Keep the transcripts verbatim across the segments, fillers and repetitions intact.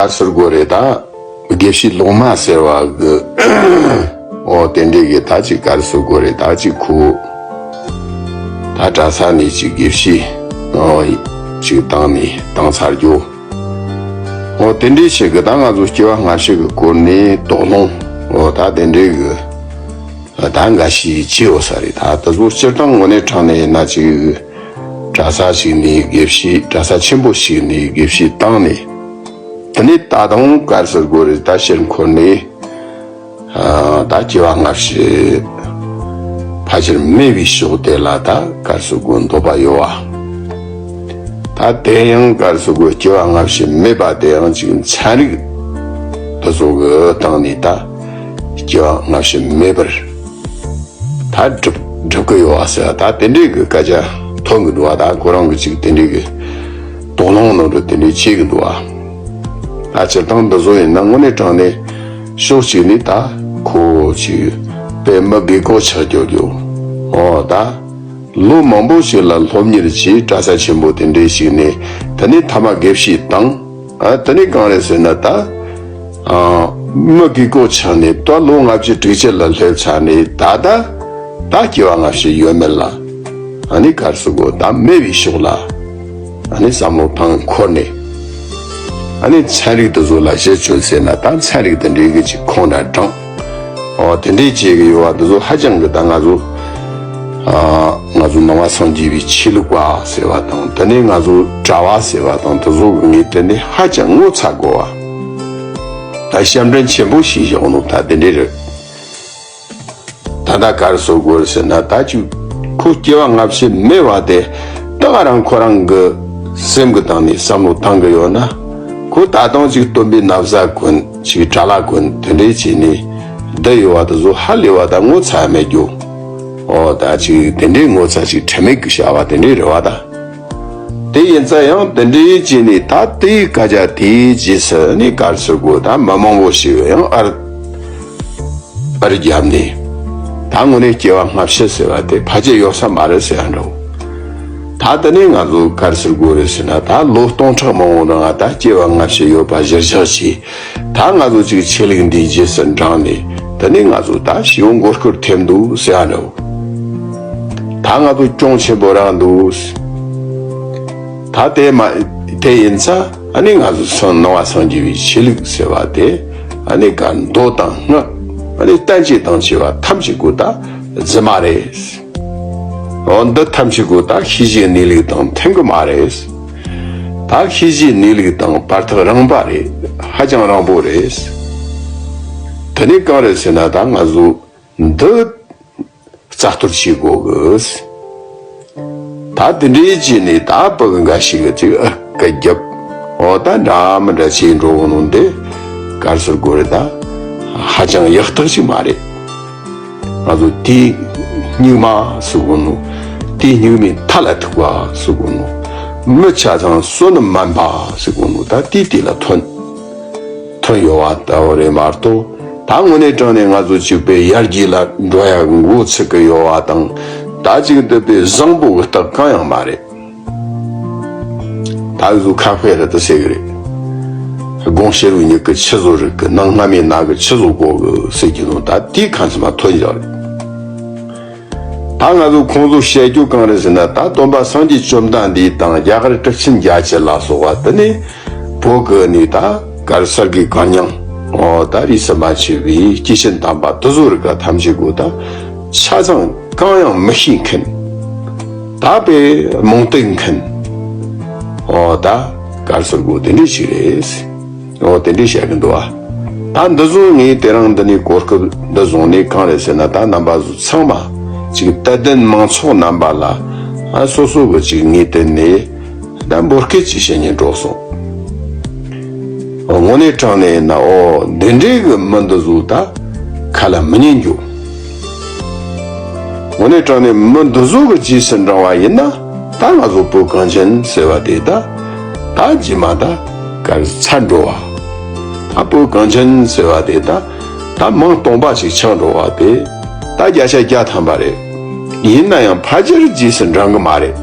ག་རེ་ཟེར་དགོས་རེད་ད། དགེ་བཤེས་ལོག་སྨྲ་ཟེར་བ་གི། འོ་དེ་འདྲས་གི་ད་ཅིག་ག་རེ་ཟེར་དགོས་རེད་ད། ཅིག་ཁོ་ད་གྲྭ་ས་ནས་ཅིག་དགེ་བཤེས་འོ་ཅིག་བཏང་ནས་བཏང་ཚར་རྒྱུ། འོ་དེ་འདྲས་བྱེད་གི་ད་ང་ཚོ་སྐྱེ་བ་སྔ་ཕྱི་གི་སྐོར་ནས་དོགས་སློང་འོ་ད་དེ་འདྲས་གི་ད་འགའ་ཞིག་བྱས་ཡོད་ས་རེད། ད་དེ་ཚོ་སྤྱིར་བཏང་དངོས་གནས་དྲང་གནས་ཡིན་ན་ཅིག་གྲྭ་ས་ཞིག་ནས་དགེ་བཤེས། གྲྭ་ས་ཆེན་པོ་ཞིག་ནས་དགེ་བཤེས་བཏང་ནས། དེ་ནས་ད་དུང་ག་རེ་ཟེར་དགོས་རེད་ད། ཕྱིར་འཁོར་ནས་ཨ་ད་སྐྱེ་བ་སྔ་ཕྱི་ཕལ་ཆེར་མེད་པའི་ཕྱོགས་དེ་ལ་ད་ག་རེ་ཟེར་དགོས། འདོད་པ་ཡོད་པ། ད་དེ་ཡང་ག་རེ་ཟེར་དགོས། སྐྱེ་བ་སྔ་ཕྱི་མེད་པ་དེ་ཡང་ཅིག་ཚན་རིག་དེ་ཚོ་གི་སྟེང་ནས་ད་སྐྱེ་བ་སྔ་ཕྱི་མེད་པར་ད་སྒྲུབ་སྒྲུབ་གི་ཡོད་པ་ཟེར་བ་ད་དེ་འདྲས་གི་སྐད་ཆ་ཐོན་གི་འདུག་བ། ད་ཁོ་རང་གི་ཅིག་དེ་འདྲས་གི་དོགས་སློང་ནང་དུ་དེ་འདྲས་བྱེད་གི་འདུག་བ། ད་སྤྱིར་བཏང་འདི་ཚོ་ཡིན་ན་དངོས་གནས་དྲང་གནས་ཕྱོགས་གཅིག་ནས་ད་ཁོ་ཅིག་དཔེ་མི་དགེ་སྐོགས་ཆགས་རྒྱུ་རྒྱུ། འོ་ད་ལོ་མང་པོ་ཞིག་ལ་སློབ་གཉེར་བྱས། གྲྭ་ས་ཆེན་པོ་དེ་འདྲས་ཞིག་ནས་དེ་ནས་མཐའ་མ་དགེ་བཤེས་བཏང་། ཨ་དེ་ནས་གང་རེད་ཟེར་ན་ད། ཨ་མི་དགེ་སྐོགས་ཆགས་ནས་ད་ལོ་ལྔ་བཅུ་དྲུག་ཅུ་ལ་སླེབས་ཚར་ནས་ད་ད་ད་སྐྱེ་བ་སྔ་ཕྱི་ཡོད་མེད་ལ། ཨ་ནི་ག་རེ་ཟེར་དགོས། ད་མེད་པའི་ཕྱོགས་ལ་ཨ་ནི་བསམ་བློ་བཏང་འཁོར་ནས། ཨ་ནི་ཚན་རིག་དེ་ཚོ་ལ་གཞི་བཅོལ་ཟེར་ན་ད་ཚན་རིག་དེ་འདྲའི་གི་ཅིག་ཁོང་ན་དྲངས། འོ་དེ་འདྲའི་བྱེད་གི་ཡོད་པ་དེ་ཚོ་ཧ་ཅང་གི་ད་ང་ཚོ་ཨ་ང་ཚོ་ནང་པ་སངས་རྒྱས་པའི་ཆོས་ལུགས་པ་ཟེར་བ་དང་། དེ་ནས་ང་ཚོ་གྲྭ་བ་ཟེར་བ་དང་། དེ་ཚོ་གི་ངས་དེ་ནས་ཧ་ཅང་ངོ་ཚ་དགོས་པ། ད་ཞབས་འདྲེན་ཆེན་པོ་ཞིག་བཞག་ནོ་ད་དེ་འདྲའི་རེད། ད་ལྟ་ག་རེ་ཟེར་དགོས་རེད་ཟེར་ན་ད་ཅིག་ཁོ་སྐྱེ་བ་སྔ་ཕྱི་མེད་པ་དེ་ད་ག་རང་ཁོ་རང་གི་སེམས་ཀྱི་སྟེང་ནས་བསམ་བློ་བཏང་གི་ཡོད་ན། ཁོ་ད་དུང་ཅིག་སྟོན་པའི་ན་བཟའ་གོན། ཅིག་གྲྭ་ལྭ་གོན། དེ་འདྲའི་བྱས་ནས་བསྡད་ཡོད་པ་དེ་ཚོ་ཧ་ལས་པ་ད་ངོ་ཚ་མེད་རྒྱུ། འོ་ད་ཅིག་དེ་འདྲའི་ངོ་ཚ་ཅིག་ཁྲེལ་མེད་ཀྱི་བྱ་བ་དེ་འདྲའི་རེད་བ་ད། དེ་ཡིན་ཙང་ཡང་དེ་འདྲའི་བྱས་ནས་ད་དེའི་སྐད་ཆ་དེའི་རྗེས་སུ་ནི་ག་རེ་ཟེར་དགོས། ད་མི་མང་པོ་ཞིག་ཡང་ཨར་ཨར་བརྒྱབ་ནས། ད་དངོས་གནས་སྐྱེ་བ་སྔ་ཕྱི་ཟེར་བ་དེ་ཕལ་ཆེར་ཡོད་ས་མ་རེད་ཟེར་ཡ་འདྲ་བོ། ད་དེ་ནས་ང་ཚོ་ག་རེ་ཟེར་དགོས་རེད་ཟེར་ན་ད་ལོ་སྟོང་ཕྲག་མང་པོ་རིང་ད་སྐྱེ་བ་སྔ་ཕྱི་ཡོད་པ་གཞིར་བཞག་བྱས། ད་ང་ཚོ་ཅིག་ཆོས་ལུགས་འདིའི་རྗེས་སུ་འབྲངས་ནས་དེ་ནས་ང་ཚོ་ད་ཞི་བའི་མགོ་སྐོར་ཐེབས་འདུག་ཟེར་ཡ་འདྲ་བོ། ད་ང་ཚོ་གྱོང་ཆེན་པོ་རག་འདུག། ད་དེ་མ་དེ་ཡིན་ཙང་ཨ་ནི་ང་ཚོ་སང་ནང་པ་སངས་རྒྱས་པའི་ཆོས་ལུགས་ཟེར་བ་དེ་ཨ་ནི་ག་མདོ་དང་སྔགས། ཨ་ནི་བསྟན་བཅོས་དང་བཅས་པ་ཐམས་ཅད་ཀོ་ད་རྫུན་མ་རེད། འོ་འདི་ཐམས་ཅད་ཀོ་ད་ཤེས་བྱའི་གནས་ལུགས་དང་མཐུན་གི་མ་རེད། ད་ཤེས་བྱའི་གནས་ལུགས་དང་བར་ཐག་རིང་པ་རེད། ཧ་ཅང་རིང་པོ་རེད། དེ་ནས་གང་རེད་ཟེར་ན་ད་ང་ཚོ་འདི་རྩ་གཏོར་བྱེད་དགོས་གི། ད་དེ་འདྲའི་བྱས་ནས་ད་བུ་གི་འགའ་ཞིག་གི་ཅིག་ཨ་སྐད་རྒྱབ། འོ་ད་འདྲ་མི་འདྲ་བྱས་འགྲོ་གི་ནོ་འདི་ག་རེ་ཟེར་དགོས་རེད་ད། ཧ་ཅང་ཡག་ཐག་ཅིག་མ་རེད། ང་ཚོ་དེའི་སྙིགས་མ་ཟེར་གོ་ནོ། དེའི་སྙིགས་མའི་མཐའ་ལ་ཐུག་པ་ཟེར་གོ་ནོ། མི་ཆ་ཚང་བསོད་ནམས་དམན་པ་ཟེར་གོ་ནོ། ད་དེའི་དེ་ལ་ཐོན། ཐོན་ཡོད་པ་ལྟ་བུ་རེད་མ་གཏོགས། ད་དངོས་གནས་དྲང་གནས་ང་ཚོ་གཅིག་པའི་ཡར་རྒྱས་ལ་འགྲོ་ཡ་འགོ་ཚུགས་ཀྱི་ཡོད་པ་དང་། ད་ཅིག་འདི་པའི་བཟང་པོ་གི་རྟགས་གང་ཡང་མ་རེད། ད་འུ་ཚོ་ཁ་དཔེ་རེད་དུ་ཟེར་གི་རེད། དགོང་ཕྱི་རུ་མྱིག་གི་ཆུ་བཟོ་རིག་གི་ནང་སྔ་མའི་ནག་གི་ཆུ་བཟོ་གོ་གི་ཟེར་གྱི་ནོ། ད་དེའི་ཁ་ཚུ་མ་ཐོན་ཡོད་རེད། ད་ང་ཚོ་ཁོང་ཚོ་བཤད་རྒྱུ་གང་རེད་ཟེར་ན། ད་སྟོན་པ་སངས་རྒྱས་བཅོམ་ལྡན་འདས་དང་རྒྱ་གར་གྲུབ་ཆེན་རྒྱལ་བྱེད་ལ་སོགས་པ་དེ་ནི་བོད་ཀྱི་ནི་ད་གར་གསར་གྱི་གར་མྱང་། འོ་ད་རིས་སུ་མ་ཆད་པའི་སྐྱེས་ཆེན་དམ་པ་དེ་ཚོ་རིག་ག་ཐམས་ཅད་གོ་ད་ཆ་ཚང་གང་ཡང་མི་ཤེས་མཁན། ད་པའི་རྨོངས་དད་མཁན། འོ་ད་གར་གསར་གོ་དེ་འདྲ་ཞིག་རེད། འོ་དེ་འདྲས་བཤད་གི་འདུག་ཨ། ད་འདི་ཚོ་ངས་དེ་རིང་འདི་ནས་གོ་སྐབས་འདི་བཟུང་ནས་གང་རེད་ཟེར་ན། ད་རྣམ་པ་ཚོ་ཚང་མ་ཅིག་དད་ལྡན་མང་ཚོགས་རྣམ་པ་ལ་ཨ་སོ་སོ་གི་ཅིག་ངས་དེ་ནས་ད་འབོད་སྐུལ་ཅིག་བྱེད་སྙིང་འདོད་སོང་། དངོས་གནས་དྲང་གནས་ཡིན་ན་འོ་འདི་འདྲས་གི་མི་འདི་ཚོ་ད་ཁ་ལ་མི་ཉན་རྒྱུ། དངོས་གནས་དྲང་གནས་མི་འདི་ཚོ་གི་རྗེས་སུ་འབྲང་བ་ཡིན་ན་ད་ང་ཚོ་བོད་གངས་ཅན་ཟེར་བ་དེ་ད་ད་རྗེས་མ་ད་གར་ཚར་འགྲོ་བ། ད་བོད་གངས་ཅན་ཟེར་བ་དེ་ད་ད་མིང་སྟོང་པ་ཞིག་ཆགས་འགྲོ་བ་དེ་ད་བརྒྱ་ཆ་བརྒྱ་ཐམ་པ་རེད། ཡིན་ན་ཡང་ཕལ་ཆེར་རྗེས་སུ་འབྲང་གི་མ་རེད།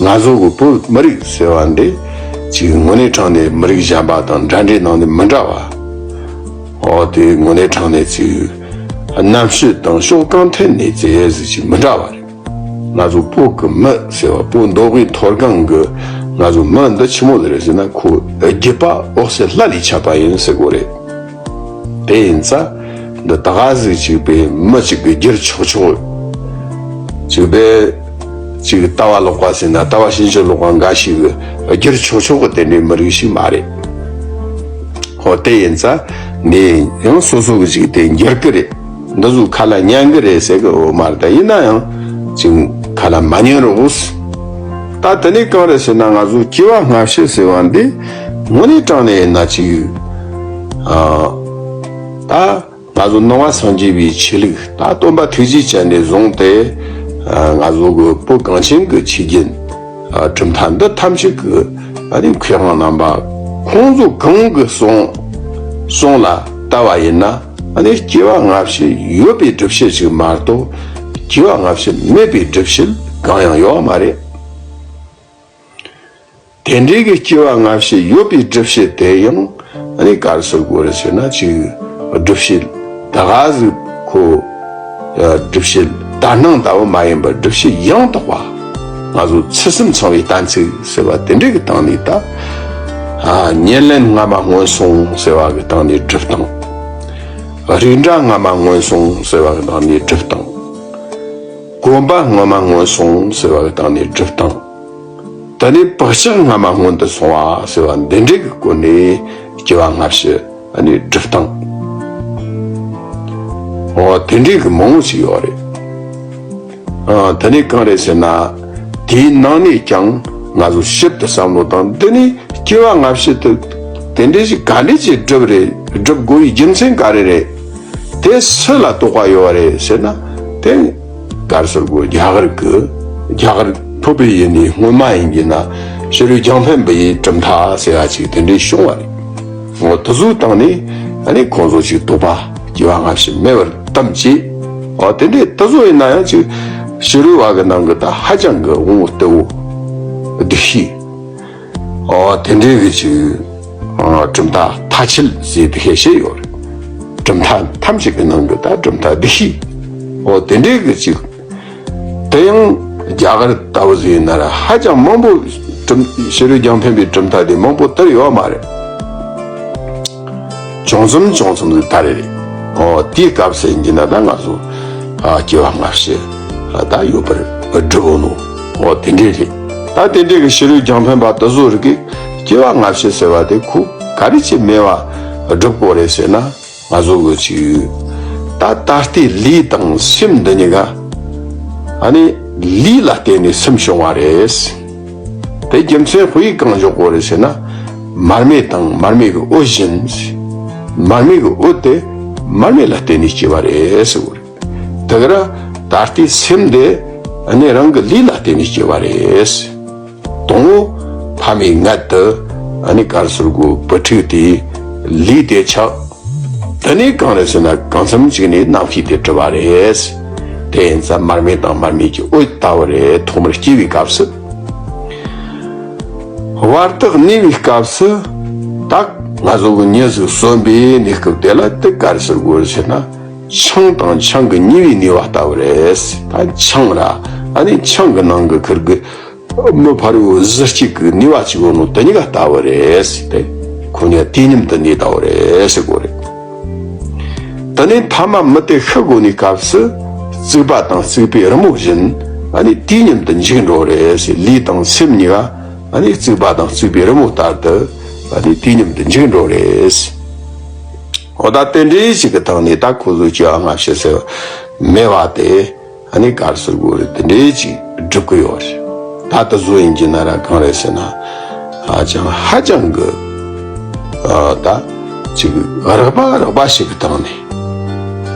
ང་ཚོ་གི་བོད་མི་རིགས་ཟེར་བ་འདི་ ཅིག་དངོས་གནས་དྲང་གནས་མི་རིགས་གཞན་པ་དང་འདྲ་འདྲའི་ནང་ནས་མི་འདྲ་བ། འོ་དེ་དངོས་གནས་དྲང་གནས་ཅིག་རྣམ་དཔྱོད་དང་ཕྱོགས་གང་ཐད་ནས་ཙེ་ཟིག་ཅིག་མི་འདྲ་བ་རེད། ང་ཚོ་བོད་ཀྱི་མི་ཟེར་བ། བོད་མདོ་དབུས་མཐོ་སྒང་གི་ང་ཚོ་མི་འདི་ཆི་མོ་ཟིག་རེད་ཟེར་ན། ཁོ་རྒྱུད་པ་འོད་གསལ་ལྷ་ལས་ཆད་པ་ཡིན་ཟེར་གོ་རེད། དེ་ཡིན་ཙང་འདི་ད་ག་ཟིག་ཅིག་པའི་མི་ཅིག་གི་བསྒྱུར་ཆོག་ཆོག་ཅིག་པའི་ཅིག་ལྟ་བ་ལོག་པ་ཟེར་ན། ལྟ་བ་ཕྱིན་ཅི་ལོག་པ་འགའ་ཞིག་གི་བསྒྱུར་ཆོག་ཆོག་གི་དེ་འདྲའི་མི་རིགས་ཤིག་མ་རེད། ཧོ་དེ་ཡིན་ཙང་ངས་ཡང་སོ་སོ་གི་ཅིག་དེ་འགྱུར་གི་རེད། འདི་ཚོ་ཁ་ལ་ཉན་གི་རེད་ཟེར་གི་ཡོད་མ་རེད། ད་ཡིན་ན་ཡང་ཅིག་ཁ་ལ་མ་ཉན་རོགས། ད་དེ་ནས་གང་རེད་ཟེར་ན། ང་ཚོ་སྐྱེ་བ་སྔ་ཕྱི་ཟེར་བ་འདི་དངོས་གནས་དྲང་གནས་ཡིན་ན་ཅིག་ཨ། ད་ང་ཚོ་ནང་པ་སངས་རྒྱས་པའི་ཆོས་ལུགས། ད་སྟོན་པ་ཐུགས་རྗེ་ཅན་ནས་བཟུང་སྟེ་ཨ་ང་ཚོ་གི་བོད་གངས་ཅན་གི་ཆོས་བརྒྱུད་ཨ་གྲུབ་མཐའ་འདི་ཐམས་ཅད་གི་ཨ་ནི་མཁས་དབང་རྣམ་པ་ཁོང་ཚོ་གང་གི་གསུང་གསུང་ལ་ལྟ་བ་ཡིན་ན། ཨ་ནི་སྐྱེ་བ་སྔ་ཕྱི་ཡོད་པའི་སྒྲུབ་བྱེད་ཅིག་མ་གཏོགས། སྐྱེ་བ་སྔ་ཕྱི་མེད་པའི་སྒྲུབ་བྱེད་གང་ཡང་ཡོད་མ་རེད། དེ་འདྲའི་གི་སྐྱེ་བ་སྔ་ཕྱི་ཡོད་པའི་སྒྲུབ་བྱེད་དེ་ཡང་ཨ་ནི་ག་རེ་ཟེར་དགོས་རེད་ཟེར་ན། ཅིག་སྒྲུབ་བྱེད་ད་ག་ཟིག་ཁོ་སྒྲུབ་བྱེད་ལྟར་སྣང་ལྟ་བུ་མ་ཡིན་པར། སྒྲུབ་བྱེད་ཡང་དག་པ། ང་ཚོ་ཚུལ་གསུམ་ཚང་བའི་གཏན་ཚིགས་ཟེར་བ་དེ་འདྲའི་གི་སྟེང་ནས་ད་ཨ་ཉེར་ལེན་སྔ་མ་སྔོན་སོང་ཟེར་བ་གི་སྟེང་ནས་སྒྲུབ་སྟངས། རིགས་འདྲ་སྔ་མ་སྔོན་སོང་ཟེར་བ་གི་སྟེང་ནས་སྒྲུབ་སྟངས། གོམས་པ་སྔ་མ་སྔོན་སོང་ཟེར་བ་གི་སྟེང་ནས་སྒྲུབ་སྟངས། དེ་ནས་བག་ཆགས་སྔ་མ་སྔོན་དུ་སོང་བ་ཟེར་བ་འདི་འདྲའི་གི་སྒོ་ནས་སྐྱེ་བ་སྔ་ཕྱི་ཨ་ནི་སྒྲུབ་སྟངས། འོ་དེ་འདྲའི་གི་མང་པོ་ཞིག་ཡོད་རེད། ཨ་དེ་ནས་གང་རེད་ཟེར་ན། དེའི་ནང་ནས་ཀྱང་ང་ཚོ་ཞིབ་ཏུ་བསམ་བློ་བཏང་། འདི་ནི་སྐྱེ་བ་སྔ་ཕྱི་དུ་དེ་འདྲའི་ཞིག་ག་འདྲ་ཅིག་སྒྲུབ་རེད། སྒྲུབ་དགོས་པའི་རྒྱུ་མཚན་ག་རེ་རེད། དེ་སུ་ལ་གཏོགས་པ་ཡོད་རེད་ཟེར་ན། དེ་ག་རེ་ཟེར་དགོས། རྒྱ་གར་གི་རྒྱ་གར་བོད་པའི་ཡུལ་ནས་སྔོན་མ་ཡིན་གྱི་ན་ཕྱི་རོལ་རྒྱང་འཕེན་པ་ཡི་གྲུབ་མཐའ་ཟེར་བ་ཅིག་དེ་འདྲའི་བྱུང་བ་རེད། འོ་དེ་ཚོའི་སྟེང་ནས་ཨ་ནི་ཁོང་ཚོ་ཅིག་དོགས་པ་སྐྱེ་བ་སྔ་ཕྱི་མེད་པར་གཏམ་བྱས། འོ་དེ་འདྲའི་དེ་ཚོ་ཡིན་ན་ཡང་ཅིག་ཕྱི་རོལ་བ་གི་ནང་གི་ད་ཧ་ཅང་གི་དབང་པོ་རྟུལ་བོ་སྡུག་ཤོས། འོ་དེ་འདྲའི་གི་ཅིག་ཨ་གྲུབ་མཐའ་མཐའ་ཆལ་ཟེར་དེ་བཤད་བཤད་ཡོད་རེད། གྲུབ་མཐའ་ཐམས་ཅད་ཀྱི་ནང་གི་ད་གྲུབ་མཐའ་སྡུག་ཤོས། འོ་དེ་འདྲའི་གི་ཅིག་དེ་ཡང་རྒྱ་གར་ལྟ་བུ་ཟིག་ཡིན་ན་ར་ཧ་ཅང་མང་པོ་གྲུབ་ཕྱི་རོལ་རྒྱང་འཕེན་པའི་གྲུབ་མཐའ་དེ་མང་པོ་དར་ཡོད་མ་རེད། བྱུང་མཚམས་བྱུང་མཚམས་ལ་དར་རེད། ཨོ་དེའི་སྐབས་སུ་ཡིན་གྱི་ན་ད་ང་ཚོ་ཨ་སྐྱེ་བ་སྔ་ཕྱི་ཨ་ད་ཡོད་པར་སྒྲུབ་འོ་ནོ། ཨོ་དེ་འདྲས་རེད། ད་དེ་འདྲས་ཀྱི་ཕྱི་རོལ་རྒྱང་འཕེན་པ་དེ་ཚོ་རིགས་ཀྱིས་སྐྱེ་བ་སྔ་ཕྱི་ཟེར་བ་དེ་ཁོ་ག་རེ་བྱས་མེད་པ་སྒྲུབ་དགོས་རེད་ཟེར་ན། ང་ཚོ་གི་ཅིག་ད་ད་ལྟའི་ལུས་དང་སེམས་འདི་གཉིས་ཀ་ཨ་ནི་ལུས་ལ་བརྟེན་ནས་སེམས་བྱུང་བ་རེད། དེ་རྒྱུ་མཚན་དཔེ་གང་འཇོག་དགོས་རེད་ཟེར་ན། མར་མེ་དང་མར་མེ་གི་འོད་བཞིན། མར་མེ་གི་འོད་དེ་མར་མེ་ལ་བརྟེན་ནས་སྐྱེ་བ་རེད་ཟེར་གོ་རེད། དེ་ག་ར་ད་ལྟའི་སེམས་དེ་ཨ་ནི་རང་གི་ལུས་ལ་བརྟེན་ནས་སྐྱེ་བ་རེད། དང་པོ་ཕ་མའི་མངལ་དུ་ཨ་ནི་ག་རེ་ཟེར་དགོས། བུ་ཕྲུག་དེའི་ལུས་དེ་ཆགས། དེ་ནས་གང་རེད་ཟེར་ན། གང་འཚམ་ཅིག་ནས་རྣམ་ཤེས་དེ་གྲུབ་པ་རེད། དེ་ཡིན་ཙང་མར་མེ་དང་མར་མེ་གི་འོད་ལྟ་བུ་རེད། ཐོག་མར་སྐྱེ་བའི་སྐབས་སུ། བར་དུ་གནས་པའི་སྐབས་སུ་ད་ང་ཚོ་གི་མྱི་ཟིག་གསོན་པའི་གནས་སྐབས་དེ་ལ་དེ་ག་རེ་ཟེར་དགོས་རེད་ཟེར་ན། ཆང་དང་ཆང་གི་ཉེ་བའི་ནུས་པ་ལྟ་བུ་རེད། ད་ཆང་ར་ཨ་ནི་ཆང་གི་ནང་གི་ཁུར་གི་མི་ཕ་རོལ་གཟི་བརྗིད་ཀྱི་ནུས་པ་ཅིག་ཡོད་ནོ་དེ་གཉིས་ཀ་ལྟ་བུ་རེད་ཟེར་ཏེ། ཁོ་གཉིས་དུས་མཉམ་དུ་གནས་ལྟ་བུ་རེད་ཟེར་དགོས་རེད། དེ་ནས་ཐ་མ་མི་དེ་ཤི་དགོས་ནི་སྐབས་སུ་རྩིག་པ་དང་རྩིག་པའི་རི་མོ་བཞིན། ཨ་ནི་དུས་མཉམ་དུ་འཇིག་འགྲོ་རེད་ཟེར། ལུས་དང་སེམས་གཉིས་ཀ་ཨ་ནི་རྩིག་པ་དང་རྩིག་པའི་རི་མོ་ལྟར་དུ་ཨ་ནི་དུས་མཉམ་དུ་འཇིག་འགྲོ་རེད་ཟེར། འོ་ད་དེ་འདྲའི་ཞིག་གི་སྟེང་ནས་ད་ཁོ་ཚོ་སྐྱེ་བ་སྔ་ཕྱི་ཟེར་བ་མེད་པ་དེ། ཨ་ནི་ག་རེ་ཟེར་དགོས་རེད། དེ་འདྲའི་ཅིག་སྒྲུབ་ཀྱི་ཡོད་རེད། ད་དེ་ཚོ་ཡིན་གྱི་ན་ར་གང་རེད་ཟེར་ན། ཨ་ཅང་ཧ་ཅང་གི་ཨ་ད་ཅིག་རགས་པ་རགས་པ་ཞིག་གི་སྟེང་ནས།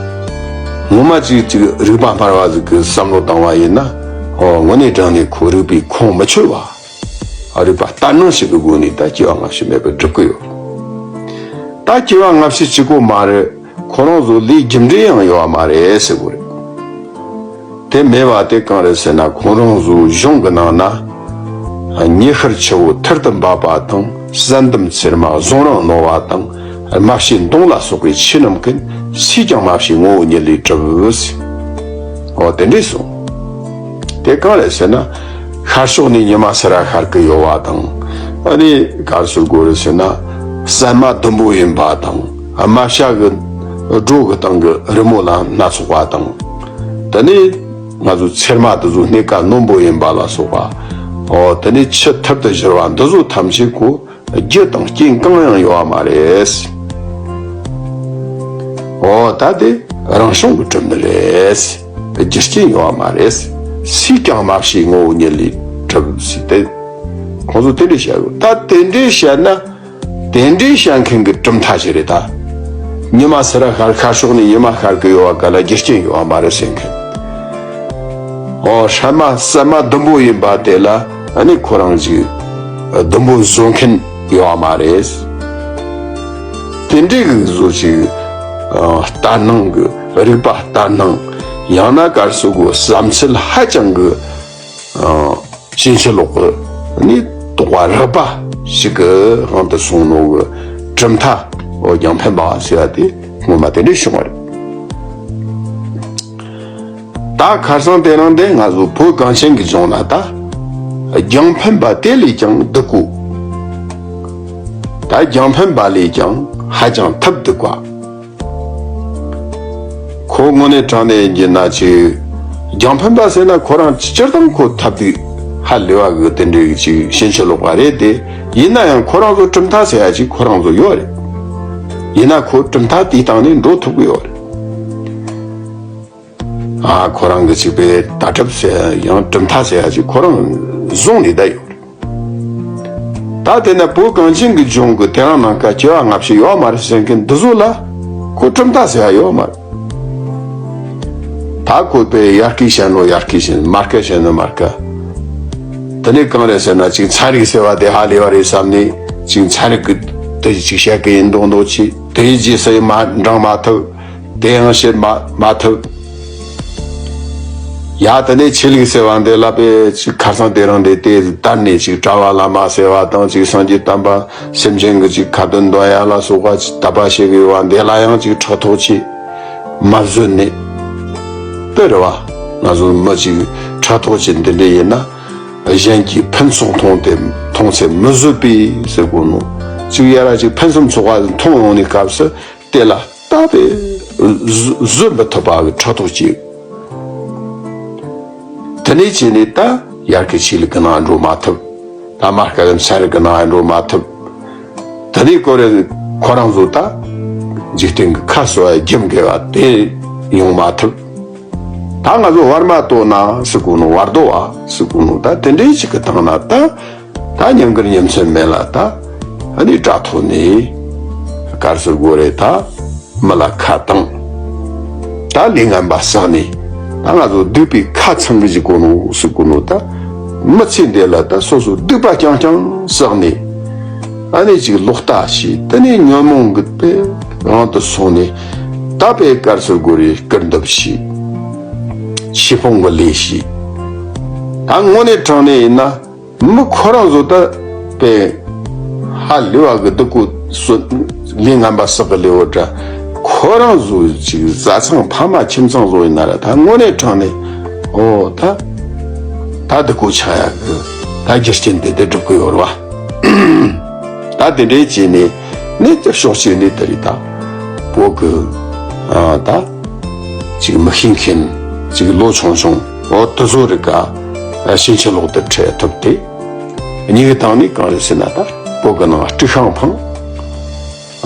ངོ་མ་ཅིག་ཅིག་རིག་པ་སྨྲ་བ་ཟིག་གི་བསམ་བློ་བཏང་བ་ཡིན་ན། ཨོ་དངོས་གནས་དྲང་གནས་ཁོ་རིག་པའི་ཁུངས་མི་འཁྱོལ་བ། ཨ་རིག་པ་ལྟར་སྣང་ཞིག་གི་སྒོ་ནས་ད་སྐྱེ་བ་སྔ་ཕྱི་མེད་པར་སྒྲུབ་ཀྱི་ཡོད། ད་སྐྱེ་བ་སྔ་ཕྱི་གཅིག་པོ་མ་རེད། ཁོ་རང་ཚོ་ལས་རྒྱུ་འབྲས་ཡང་ཡོད་པ་མ་རེད་ཟེར་དགོས་རེད། དེ་མེད་པ་དེ་གང་རེད་ཟེར་ན། ཁོང་རང་ཚོའི་གཞུང་གི་ནང་ན་ ཉི་ཤར་ཆུ་བོ་ཐུར་དུ་འབབ་པ་དང་། གསལ་འདམ་ཚེར་མ་བཟང་རང་རྣོ་བ་དང་། རྨ་བྱའི་མདོངས་ལ་སོགས་པའི་ཆོས་རྣམས་ཀུན། སུས་ཀྱང་མ་བྱས་ངོ་བོ་ཉིད་ལས་གྲུབ་ཟེར། འོ་དེ་འདྲས་སོང་། དེ་གང་རེད་ཟེར་ན། ཤར་ཕྱོགས་ནས་ཉི་མ་སེར་བ་ཤར་གི་ཡོད་པ་དང་། ཨ་ནི་ག་རེ་ཟེར་དགོས་རེད་ཟེར་ན། གསལ་མ་ཟླུམ་པོ་ཡིན་པ་དང་། རྨ་བྱ་གི་སྒྲོ་གི་སྟེང་གི་རི་མོ་ལ་སྣ་ཚོགས་པ་དང་། དེ་ནས་ང་ཚོ་ཚེར་མ་དེ་ཚོ་སྣེ་ཁ་རྣོན་པོ་ཡིན་པ་ལ་སོགས་པ། འོ་དེ་ནས་ཆུ་ཐུར་དུ་བཞུར་བ་འདི་ཚོ་ཐམས་ཅད་ཁོ་རྒྱུ་དང་རྐྱེན་གང་ཡང་ཡོད་པ་མ་རེད། འོ་ད་དེ་རང་བྱུང་གི་གྲུབ་ནི་རེད། རྒྱུ་རྐྱེན་ཡོད་པ་མ་རེད། སུས་ཀྱང་མ་བྱས་ངོ་བོ་ཉིད་ལས་གྲུབ་ཟེར་ཏེ། ཁོང་ཚོ་དེ་འདྲས་བཤད་དགོས། ད་དེ་འདྲས་བཤད་ན། དེ་འདྲས་བཤད་མཁན་གྱི་གྲུབ་མཐའ་ཞིག་རེད་ད། ཉི་མ་སེར་བ་ཤར། ཤར་ཕྱོགས་ནས་ཉི་མ་ཤར་གི་ཡོད་པ་ག་ལ་རྒྱུ་རྐྱེན་ཡོད་པ་མ་རེད་ཟེར་མཁན། འོ་སྲན་མ་སྲན་མ་ཟླུམ་པོ་ཡིན་པ་དེ་ལ་ཨ་ནི་ཁོ་རང་ཅིག་ཟླུམ་པོ་བཟོ་མཁན་ཡོད་པ་མ་རེད། དེ་འདྲས་ཀྱི་བཟོ་ཅིག་ལྟར་སྣང་གི་རིག་པ་ལྟར་སྣང་། ཡང་ན་ག་རེ་ཟེར་དགོས། བསམ་ཚུལ་ཧ་ཅང་གི་ཨ། ཕྱིན་ཅི་ལོག་གི་ནི་རྟོག་པ་རགས་པ་ཞིག་གི་དབང་དུ་སོང་ནོ་གི་གྲུབ་མཐའ་འོ་རྒྱང་འཕེན་པ་ཟེར་བ་དེ་སྔོན་མ་དེ་འདྲས་བྱུང་བ་རེད། ད་ཁ་སང་དེ་རིང་དེ་ང་ཚོ་བོད་གངས་ཅན་གྱི་ལྗོངས་ན་ད་རྒྱང་འཕེན་པ་དེ་ལས་ཀྱང་སྡུག་གོ། ད་རྒྱང་འཕེན་པ་ལས་ཀྱང་ཧ་ཅང་ཐབས་སྡུག་པ། ཁོ་དངོས་གནས་དྲང་གནས་ཡིན་གྱི་ན་ཅིག་རྒྱང་འཕེན་པ་ཟེར་ན་ཁོ་རང་སྤྱིར་བཏང་ཁོ་ཐབས་སྡུག་ཧ་ལས་པ་གི་དེ་འདྲའི་ཅིག་ཕྱིན་ཅི་ལོག་པ་རེད་དེ། ཡིན་ན་ཡང་ཁོ་རང་ཚོ་གྲུབ་མཐའ་ཟེར་ཡ་ཅིག་ཁོ་རང་ཚོ་ཡོད་རེད། ཡིན་ན་ཁོ་གྲུབ་མཐའ་དེའི་སྟེང་ནས་འགྲོ་ཐུབ་གི་ཡོད་རེད། ཨ་ཁོ་རང་གི་ཅིག་པའི་ལྟ་གྲུབ་ཟེར་ཡང་གྲུབ་མཐའ་ཟེར་ཡ་ཅིག་ཁོ་རང་བཟུང་ནས་བསྡད་ཡོད་རེད། ད་དེ་ན་བོད་གངས་ཅན་གྱི་ལྗོངས་ཀྱི་དེ་རིང་ནངས་ཀ་སྐྱེ་བ་སྔ་ཕྱི་ཡོད་མ་རེད་ཟེར་མཁན་འདི་ཚོ་ལ་ཁོ་གྲུབ་མཐའ་ཟེར་ཡ་ཡོད་མ་རེད། ད་ཁོ་པའི་ཡར་སྐད་བཤད་ནོ་ཡར་སྐད་བཤད། མར་སྐད་བཤད་ནོ་མར་སྐད། དེ་ནས་གང་རེད་ཟེར་ན་ཅིག་ཚན་རིག་ཟེར་བ་དེ་ཧ་ལས་པ་རེད་བསམ་ནས་ཅིག་ཚན་རིག་གི་དེ་ཅིག་བཤད་གི་ཡིན་མདོག་མདོག་བྱས། དེའི་རྗེས་སུ་མ་འབྲང་མ་ཐུབ། དེ་ཡང་བཤད་མ་མ་ཐུབ། ཡ་དེ་ནས་ཆོས་ལུགས་ཟེར་བ་འདི་ལ་པའི་ཅིག་ཁ་སང་དེ་རིང་འདི་དེ་བསྟན་ནས་ཅིག་གྲྭ་བ་བླ་མ་ཟེར་བ་དང་ཅིག་སངས་རྒྱས་བསྟན་པ་སེམས་ཅན་གྱི་ཅིག་ཁ་འདོན་འདོན་ཡ་ལ་སོགས་པ་ཅིག་དད་པ་བྱེད་གི་ཡོད་པ་འདི་ལ་ཡང་ཅིག་ཕྲག་དོག་ཅིག་མ་བཟོད་ནས་དེ་རེད་བ། ང་ཚོ་མི་ཅིག་ཕྲག་དོག་ཅིག་འདི་འདྲ་ཡིན་ན་གཞན་གྱིས་ཕུན་སུམ་མཐོང་སྟེ་མཐོང་ཚེ་མི་བཟོད་པས་ཟེར་གོ་ནོ། ཅིག་ཡ་ར་ཅིག་ཕུན་སུམ་ཚོགས་པ་མཐོང་ཡོང་ནས་སྐབས་སུ། དེ་ལ་ད་པའི་བཟོད་མི་ཐུབ་པ་གི་ཕྲག་དོག་སྐྱེས། དེ་ནས་བྱས་ནས་ད་ཡར་གི་ཆོས་ལུགས་ཀྱི་ནང་འགྲོ་མ་ཐུབ། ད་མར་ཁ་ལམ་ཚན་རིག་གི་ནང་འགྲོ་མ་ཐུབ། དེ་ནས་ཁོ་རེ་ཁོ་རང་ཚོ་ད་འཇིག་རྟེན་གྱི་ཁ་གསོ་བ་རྒྱུ་འབྲས་བ་དེ་ཡོང་མ་ཐུབ། ད་ང་ཚོ་བར་མ་དོ་ན་ཟེར་གོ་ནོ། བར་དོ་བ་ཟེར་གོ་ནོ། ད་དེ་འདྲའི་ཅིག་གི་སྟེང་ན་ད། ད་ཉིན་དཀར་ཉིན་མཚན་མེད་ལ་ད་ཨ་ནི་དགྲ་ཐོག་ནས་ག་རེ་ཟེར་དགོས་རེད། ད་མི་ལ་ཁ་བཏང་། ད་ལས་ངན་པ་བསགས་ནས་ད་ང་ཚོ་སྡིག་པའི་ཁ་ཚང་གི་ཅིག་གོ་ནོ་ཟེར་གོ་ནོ། ད་མི་ཚེ་འདི་ལ་ད་སོ་སོ་སྡིག་པ་རྐྱང་རྐྱང་བསགས་ནས་ཨ་ནི་ཅིག་ལོག་ལྟ་བྱས། དེ་ནས་ཉོན་མོངས་ཀྱི་དཔེ་དབང་དུ་སོང་ནས་ད་དཔེ་ག་རེ་ཟེར་དགོས་རེད། སྐུར་འདེབས་བྱས། ཆོས་སྤོང་གི་ལས་བྱས། ད་དངོས་གནས་དྲང་གནས་ཡིན་ན། མི་ཁོ་རང་ཚོ་ད་དཔེ་ཧ་ལས་པ་གི་སྡུག་གོ་སོ། ལས་ངན་པ་བསགས་གི་ལས་འོ་འདྲ། ཁོ་རང་ཚོ་ཅིག་བཟའ་ཚང་ཕ་མ་ཁྱིམ་ཚང་ཚོ་ཡིན་ན་ར་ད་དངོས་གནས་དྲང་གནས་འོ་ད་ད་སྡུག་གོ་ཆགས་ཡ་གི་ད་རྒྱུ་རྐྱེན་དེ་དེ་སྒྲུབ་གི་ཡོད་རེད་བ། ད་དེ་འདྲའི་བྱས་ནས་ནི་ད་ཕྱོགས་གཅིག་ནས་དེ་རེད། ད་བོད་གི་ཨ་ད། ཅིག་མི་ཤེས་མཁན་ཅིག་ལོ་ཆུང་ཆུང་འོ་དེ་ཚོ་རིགས་ཀ་ཕྱིན་ཅི་ལོག་ཏུ་ཁྲིད་ཐུབ་སྟེ། གཉིས་ཀྱི་སྟེང་ནས་གང་རེད་ཟེར་ན་ད་བོད་ཀྱི་ནང་དཀྲུག་ཤིང་འཕངས།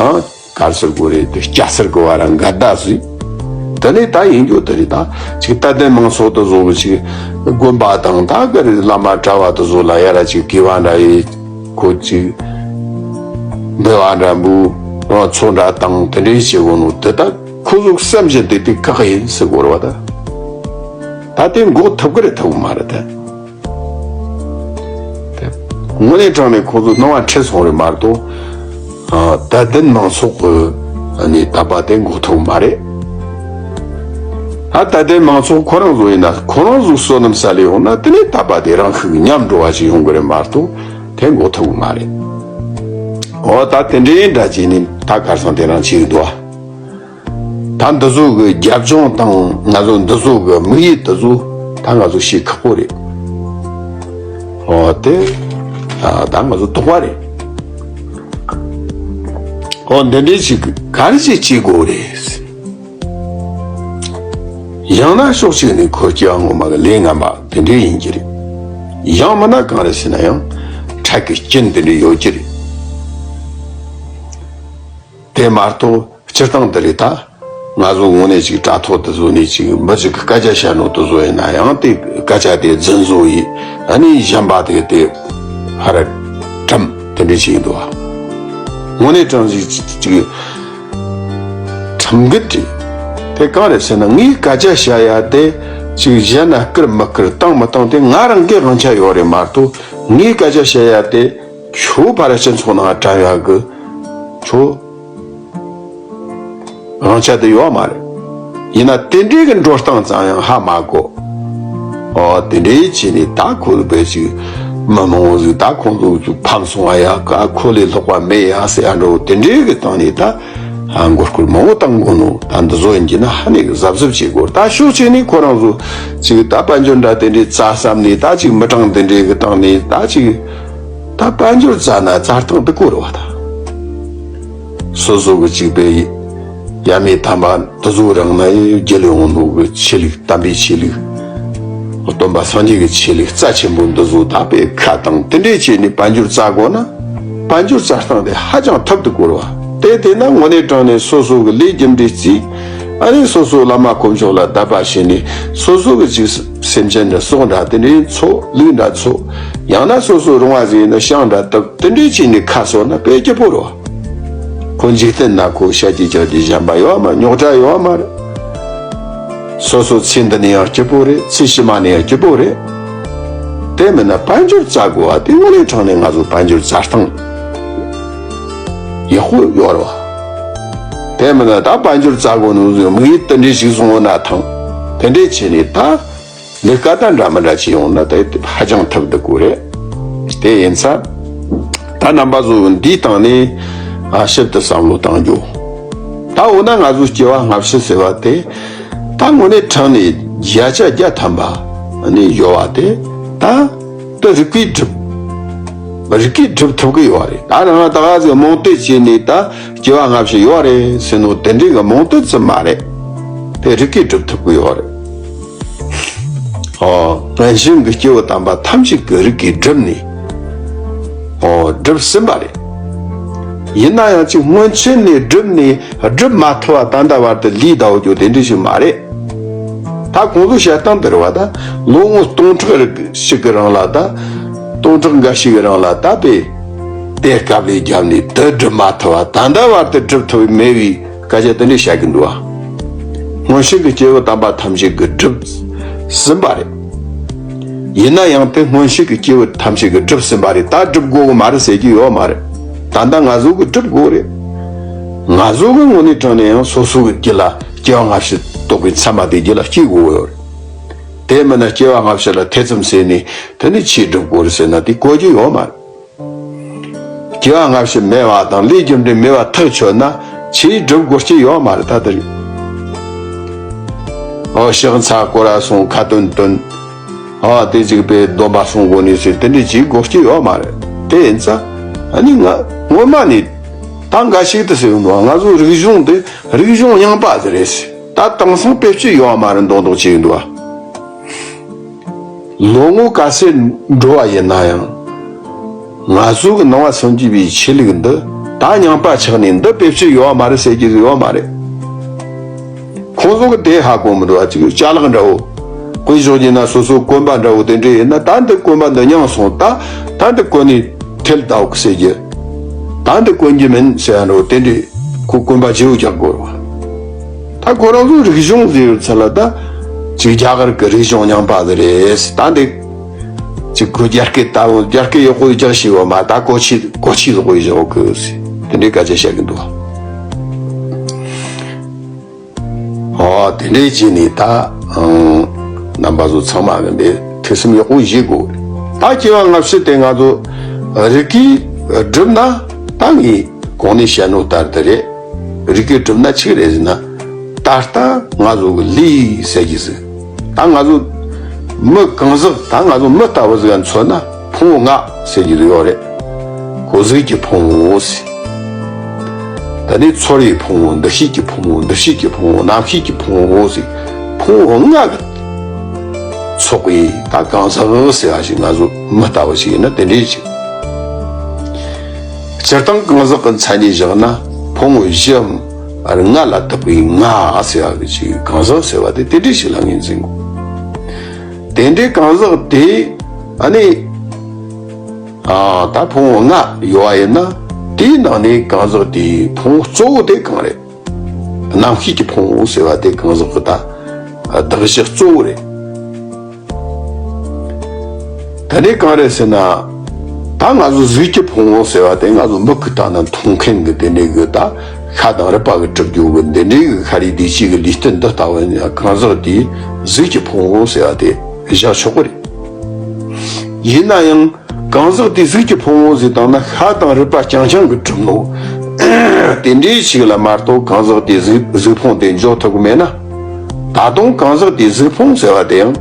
ཨ་ག་རེ་ཟེར་དགོས་རེད། དེ་སྐྱ་སེར་གི་བར་འགལ་ཟླ་བཟོས། དེ་ནས་ད་ཡིན་རྒྱུ་དེ་རེད། ད་ཅིག་དད་ལྡན་མང་ཚོགས་དེ་ཚོ་གི་ཅིག་དགོན་པ་དང་ད་ག་རེ་བླ་མ་གྲྭ་བ་དེ་ཚོ་ལ་ཡ་ར་ཅིག་གུས་པ་འདྲ་ཡི། ཁོ་ཅིག་འབུལ་བ་འདྲ་འབུལ། ཚོགས་འདྲ་བཏང་། དེ་འདྲའི་བྱེད་དགོས་ནོ་དེ་ད། ཁོ་ཚོ་བསམ་བཞིན་དེ་དེ་ཁག་ཡིན་ཟེར་དགོས་རེད་བ། ད་ད་དེ་འགོག་ཐུབ་ཀྱི་རེད་ཐུབ་ཀྱི་མ་རེད་དེ། དེ་དངོས་གནས་དྲང་གནས་ཁོ་ཚོ་སྣང་བ་འཁྲུལ་སོང་རེད་མ་གཏོགས། ཨ་དད་ལྡན་མང་ཚོགས་ཀྱི་ཨ་ནི་དད་པ་དེ་འགོག་ཐུབ་ཀྱི་མ་རེད། ད་ད་ལྟའི་མང་ཚོགས་ཁོ་རང་ཚོ་ཡིན་ན་ཁོ་རང་ཚོ་བསོད་ནམས་བསགས་ལས་ཡོང་ན་དེ་ནས་དད་པ་དེ་རང་ཤུགས་ཉམས་འགྲོ་བ་ཞིག་ཡོང་གི་རེད་མ་གཏོགས་དེ་འགོག་ཐུབ་གི་མ་རེད། འོ་ད་དེ་འདྲའི་འདྲ་བྱས་ནས་ད་གར་སོང་དེ་རང་བྱེད་ཀྱི་འདུག་ཨ། ད་འདི་ཚོ་གི་རྒྱབ་ལྗོངས་དང་ང་ཚོ་འདི་ཚོ་གི་དམིགས་ཡུལ་དེ་ཚོ་ད་ང་ཚོ་ཤེས་ཁག་པོ་རེད། འོ་དེ་ད་ང་ཚོ་དོགས་པ་རེད། འོ་འདི་འདྲའི་ཞིག་ག་རེ་ཞིག་བྱེད་དགོས་རེད། ཡང་ན་ཕྱོགས་གཅིག་ནས་ཁོ་སྐྱེ་བ་སྔོན་མ་གི་ལས་ངན་པ་དེ་འདྲའི་ཡིན་གྱི་རེད། ཡང་མིན་ན་གང་རེད་ཟེར་ན་ཡང་འཕྲལ་གྱི་རྐྱེན་དེ་འདྲའི་ཡོད་ཀྱི་རེད། དེ་མ་གཏོགས་སྤྱིར་བཏང་དེ་རེད་ད། ང་ཚོ་དངོས་གནས་ཅིག་དྲ་ཐོག་དེ་ཚོ་ནས་ཅིག་མི་ཅིག་གི་སྐད་ཆ་བཤད་ནོ་དེ་ཚོ་ཡིན་ན་ཡང་དེ་སྐད་ཆ་དེ་རྫུན་བཟོ་ཡིས་ཨ་ནི་གཞན་པ་དེ་དེ་ཧ་ར་ཁྲམ་དེ་འདྲའི་ཅིག་ཡིན་འདུག་ཨ། དངོས་གནས་དྲང་ཅིག་ཅིག་ཁྲིམས་འགལ་རེད། དེ་གང་རེད་ཟེར་ན་ངས་སྐད་ཆ་བཤད་ཡ་དེ་ཅིག་གཞན་ན་བསྐུར་མི་བསྐུར་བཏང་མི་བཏང་དེ་ང་རང་གི་དབང་ཆ་ཡོད་རེད་མ་གཏོགས་ངས་སྐད་ཆ་བཤད་ཡ་དེ་ཁྱོད་ཕར་སྤྱི་ཚོགས་ནང་དྲན་ཡ་གི་ཁྱོད་དབང་ཆ་དེ་ཡོད་མ་རེད། ཡིན་ན་དེ་འདྲའི་གི་འགྲོ་སྟངས་ཙམ་ཡང་ཧ་མ་གོ། ཨོ་དེ་འདྲའི་བྱས་ནས་ད་ཁོ་ལ་བས་ཅིག་མི་མང་བོ་ཟིག་ད་ཁོང་ཚོ་ཕམ་སོང་བ་ཡ་ཀ་ཁོ་ལས་ལྷག་པ་མེད་ཡ་ཟེར་ཡ་འགྲོ་དེ་འདྲའི་གི་སྟེང་ནས་ད། ཨ་མགོ་སྐོར་མང་བོ་བཏང་དགོས་ནོ་ད་འདི་བཟོ་ཡིན་གྱི་ན་ཧ་ནས་གཟབ་གཟབ་བྱེད་དགོས། ད་ཕྱོགས་གཅིག་ནས་ཁོ་རང་ཚོ་ཅིག་ད་དཔལ་འབྱོར་འདྲ་དེ་འདྲའི་རྩ་བསམ་ནས་ད་ཅིག་མི་གྲངས་དེ་འདྲའི་གི་སྟེང་ནས་ད་ཅིག་ད་དཔལ་འབྱོར་རྩ་ན་རྩ་སྟངས་དེ་གོ་རུ་བ་ད་སོ་སོ་གི་ཅིག་པའི་ཡ་མེད་དམ་པ་དེ་ཚོ་རང་ན་རྒྱལ་ཡོང་ནོ་གི་ཆོས་ལུགས་དམ་པའི་ཆོས་ལུགས། སྟོན་པ་སངས་རྒྱས་ཀྱི་ཆོས་ལུགས་རྩ་ཆེན་པོ་འདི་ཚོ་ད་པའི་ཁ་དང་དེ་འདྲས་བྱས་ནས་དཔལ་འབྱོར་བཙལ་དགོས་ན། དཔལ་འབྱོར་བཙལ་སྟངས་དེ་ཧ་ཅང་ཐབས་དུ་བཀོལ་བ། དེ་དེ་ན་དངོས་གནས་དྲང་གནས་སོ་སོ་གི་ལས་རྒྱུ་འབྲས་རྩིས། ཨ་ནི་སོ་སོ་བླ་མ་དཀོན་མཆོག་ལ་དད་པ་བྱས་ནས་སོ་སོ་གི་ཅིག་སེམས་ཅན་འདྲ་སྲོག་འདྲ་དེ་འདྲས་འཚོ་ལུག་འདྲ་འཚོ། ཡང་ན་སོ་སོ་རུང་བ་ཟིག་ཡིན་ན་ཤིང་འདྲ་བཏབ་དེ་འདྲས་བྱས་ནས་ཁ་གསོ་ན་དཔེ་སྐྱིད་པོ་རེད་བ། ཁོ་འཇིག་རྟེན་ན་ཁོ་ཤ་གཅིག་ཅག་གཅིག་གཞན་པ་ཡོད་མ་རྙོག་དྲ་ཡོད་མ་རེད། སོ་སོ་ཚེ་འདི་ནས་ཡང་སྐྱིད་པོ་རེད། ཚེ་ཕྱི་མ་ནས་ཡང་སྐྱིད་པོ་རེད། དེ་མིན་ན་དཔལ་འབྱོར་བཙལ་དགོས་པ་དེ་དངོས་གནས་དྲང་གནས་ང་ཚོ་དཔལ་འབྱོར་བཙལ་སྟངས་ཡག་པོ་ཡོད་རེད་བ། དེ་མིན་ན་ད་དཔལ་འབྱོར་བཙལ་དགོས་ནོ་ཟིག་དམིགས་ཡུལ་དེ་འདྲའི་ཞིག་བཟུང་བ་ན་ཐང་དེ་འདྲས་བྱས་ནས་ད། ལས་ཀ་དང་འདྲ་མི་འདྲ་བྱས་ཡོང་ན་དེ་ཧ་ཅང་ཐབས་སྡུག་པོ་རེད། དེ་ཡིན་ཙང་། ད་རྣམ་པ་ཚོ་འདིའི་སྟེང་ནས་ཨ་ཞིབ་ཏུ་བསམ་བློ་བཏང་རྒྱུ། ད་འོ་ན་ང་ཚོ་སྐྱེ་བ་སྔ་ཕྱི་ཟེར་བ་དེ་ད་དངོས་གནས་དྲང་ནས་བརྒྱ་ཆ་བརྒྱ་ཐམ་པ་ནས་ཡོད་བ་དེ་ད་དེ་རིགས་པས་སྒྲུབ། རིགས་པས་སྒྲུབ་ཐུབ་ཀྱི་ཡོད་རེད། ད་རང་ད་ག་ཟེ་རྨོངས་དད་བྱས་ནས་ད། སྐྱེ་བ་སྔ་ཕྱི་ཡོད་རེད་ཟེར་ནོ་དེ་འདྲའི་གི་རྨོངས་དད་ཙམ་མ་རེད། དེ་རིགས་ཀས་སྒྲུབ་ཐུབ་ཀྱི་ཡོད་རེད། ཨོ། སྔོན་བྱོན་གྱི་སྐྱེས་བུ་དམ་པ་ཐམས་ཅད་ཀྱི་རིགས་ཀྱིས་བསྒྲུབས་ནས། ཨོ། བསྒྲུབས་ཟིན་པ་རེད། ཡིན་ན་ཡང་ཅིག་སྔོན་ཆད་ནས་བསྒྲུབས་ནས་བསྒྲུབ་མ་ཐུབ་པ་ད་ལྟ་བར་དུ་ལུས་བསྡད་ཡོད་རྒྱུ་དེ་འདྲ་ཞིག་མ་རེད། ད་ཁོང་ཚོ་བཤད་སྟངས་དེ་རེད་བ་ད། ལོ་ངོ་སྟོང་ཕྲག་རིག་ཞིག་གི་རིང་ལ་ད། སྟོང་ཕྲག་འགའ་ཞིག་གི་རིང་ལ་ད་དཔེ། དེ་སྐབས་ལས་བརྒྱབ་ནས་དེ་སྒྲུབ་མ་ཐུབ་པ་ད་ལྟ་བར་དུ་སྒྲུབ་ཐུབ་མེད་པའི་སྐད་ཆ་དེ་འདྲ་བཤད་གི་འདུག་བ། སྔོན་བྱོན་གྱི་སྐྱེས་བུ་དམ་པ་ཐམས་ཅད་ཀྱིས་བསྒྲུབས་ཟིན་པ་རེད། ཡིན་ན་ཡང་དེ་སྔོན་བྱོན་གྱི་སྐྱེས་བུ་ཐམས་ཅད་ཀྱིས་བསྒྲུབས་ཟིན་པ་རེད། ད་སྒྲུབ་དགོས་གི་མ་རེད་ཟེར་གྱི་ཡོད་མ་རེད། ད་ལྟ་ང་ཚོ་གིས་སྒྲུབ་དགོས་རེད། ང་ཚོ་གི་དངོས་གནས་དྲང་གནས་ཡང་སོ་སོ་གི་རྒྱུད་ལ་སྐྱེ་བ་སྔ་ཕྱི་རྟོགས་པའི་མཚན་མ་དེ་རྒྱུད་ལ་སྐྱེ་དགོས་ཡོད་རེད། དེ་མིན་ན་སྐྱེ་བ་སྔ་ཕྱི་ལ་ཐེ་ཚོམ་ཟེར་ནས་དེ་ནི་ཆོས་སྒྲུབ་དགོས་རེད་ཟེར་ན་དེ་གོ་རྒྱུ་ཡོད་མ་རེད། སྐྱེ་བ་སྔ་ཕྱི་མེད་པ་དང་ལས་རྒྱུ་འབྲས་མེད་པ་ཐག་ཆོད་ན་ཆོས་སྒྲུབ་དགོས་རྒྱུ་ཡོད་མ་རེད་ད་དེ་རེད། ཨོ་ཕྱག་འཚལ་སྐོར་ར་སོང་ཁ་ཏོན་བཏོན། ཨ་དེ་ཅིག་པའི་སྡོམ་པ་སྲུང་དགོས་ནི་ཟེར་དེ་འདྲ་ཅིག་དགོས་ཀྱི་ཡོད་མ་རེད། དེ་ཡིན་ཙང་ཨ་ནི་ང་སྔོན་མ་ནས་ད་འགའ་ཞིག་ཏུ་ཟེར་ཡོང་འདུག་ང་ཚོ་རིག་གཞུང་དེ་རིག་གཞུང་རྙིང་པ་ཟེར་རེད་ཟེར། ད་དེང་སང་དཔེ་སྤྱོད་ཡོད་མ་རེད་མདོག་མདོག་བྱེད་ཀྱི་འདུག་བ། ལོ་ངོ་ག་ཚོད་འགྲོ་བ་ཡིན་ན་ཡང་། ང་ཚོ་གི་ནང་བ་སངས་རྒྱས་པའི་ཆོས་ལུགས་འདི་ད་རྙིང་པ་ཆགས་ནས་འདི་དཔེ་སྤྱོད་ཡོད་མ་རེད་ཟེར་གྱི་ཡོད་མ་རེད། ཁོང་ཚོ་གི་དེ་ཧ་གོ་མི་འདུག་ཨ་ཅིག་ཅ་ལག་འདྲ་བོ། དཀོན་མཆོག་གྱིས་ན་སོ་སོ་གོན་པ་འདྲ་བོ་དེ་འདྲ་ཡིན་ན་ད་འདི་གོན་པ་འདི་མྱངས་སོང་ད་ད་འདི་གོན་ནས་ཐལ་ད་འོག་ཟེར་གྱི། ད་འདི་གོན་གྱི་མིན་ཟེར་ཡ་འདྲ་བོ་དེ་འདྲ་ཁོ་གོན་པ་བརྗེ་བོ་རྒྱག་དགོས་རེད་བ། ད་ཁོ་རང་ཚོའི་རིག་གཞུང་ཟེར་ཡོད་ཚད་ལ་ད་ཅིག་རྒྱ་གར་གི་རིག་གཞུང་རྙིང་པ་ཟིག་རེད་ད་འདི། ཅིག་ཁོ་རྒྱ་སྐད་ལྟ་བུ་རྒྱ་སྐད་ཡག་པོ་རྒྱག་ཤེས་པ་མ་ད་གོ་ཆི་གོ་ཆི་ཟིག་པོ་ཡིན་ཟེར་གི་ཟེར་དེ་འདྲའི་སྐད་ཆ་བཤད་གི་འདུག་ཨ། ཨ་དེ་འདྲའི་བྱས་ནས་ད་ཨང་རྣམ་པ་ཚོ་ཚང་མ་གི་འདི་ཐུགས་སེམས་ཡག་པོ་བཞེས་དགོས། ད་སྐྱེ་བ་སྔ་ཕྱི་དེ་ང་ཚོ་རིགས་ཀྱིས་བསྒྲུབས་ན་ད་ངས་གོང་ནས་བཤད་ནོ་ལྟར་དུ་རེད། རིགས་ཀྱིས་བསྒྲུབས་ན་ཆི་རེད་ཟེར་ན། ད་ལྟ་ང་ཚོ་གི་ལུས་ཟེར་གྱི་ཟིག་ད་ང་ཚོ་མི་གང་ཟག་ད་ང་ཚོ་མི་ལྟ་བུ་ཟིག་མཚོན་ན་ཕུང་པོ་ལྔ་ཟེར་གྱི་ཡོད་རེད། ཁོ་གཟུགས་ཀྱི་ཕུང་པོ་ཟེར། ད་ནི་ཚོར་བའི་ཕུང་པོ། འདུ་ཤེས་ཀྱི་ཕུང་པོ། འདུ་བྱེད་ཀྱི་ཕུང་པོ། རྣམ་ཤེས་ཀྱི་ཕུང་པོ་ཟེར། ཕུང་པོ་ལྔ་གི་ཚོགས་པའི་ད་གང་ཟག་ཟེར་བ་ཞིག་ང་ཚོ་མི་ལྟ་བུ་ཞིག་ཡིན་ན་དེ་འདྲའི་ཞིག་སྤྱིར་བཏང་གང་ཟག་གི་མཚན་ཉིད་བཞག་ན་ཕུང་པོ་བཞིའམ་ལྔ་ལ་བཏགས་པའི་ལྔ་ཟེར་བ་གི་ཅིག་གང་ཟག་ཟེར་བ་དེ་དེ་འདྲའི་ཞིག་ལ་ངོས་འཛིན་དགོས། དེ་འདྲའི་གང་ཟག་དེ་ཨ་ནི་ཨ་ད་ཕུང་པོ་ལྔ་ཡོད་པ་ཡིན་ན་དེའི་ནང་ནས་གང་ཟག་དེའི་ཕུང་པོ་གཙོ་བོ་དེ་གང་རེད། རྣམ་ཤེས་ཀྱི་ཕུང་པོ་ཟེར་བ་དེ་གང་ཟག་གི་ད་གདགས་གཞི་གཙོ་བོ་རེད། ད་ནི་གང་རེད་ཟེར་ན། ད་ང་ཚོ་གཟུགས་ཀྱི་ཕུང་པོ་ཟེར་བ་དེ་ང་ཚོ་མིག་གིས་ལྟ་ན་མཐོང་མཁན་གྱི་དེ་འདྲའི་གི་ད་ཤ་དང་རུས་པ་གིས་གྲུབ་རྒྱུ་གི་དེ་འདྲའི་གི་ཤ་རུས་གདོས་བཅས་ཀྱི་ལུས་རྟེན་འདི་ལྟ་བུ་ཡིན་ན་གང་ཟག་དེའི་གཟུགས་ཀྱི་ཕུང་པོ་ཟེར་བ་དེ་བཞག་ཆོག་གི་རེད། ཡིན་ན་ཡང་། གང་ཟག་དེའི་གཟུགས་ཀྱི་ཕུང་པོ་ཟེར་བཏང་ན་ཤ་དང་རུས་པ་རྐྱང་རྐྱང་གིས་གྲུབ་ནོ། དེ་འདྲའི་ཞིག་ལ་མ་གཏོགས་གང་ཟག་དེའི་གཟུགས་གཟུགས་ཕུང་དེ་འཇོག་ཐུབ་ཀྱི་མེད་ན། ད་དུང་གང་ཟག་དེའི་གཟུགས་ཕུང་ཟེར་བ་དེ་ཡང་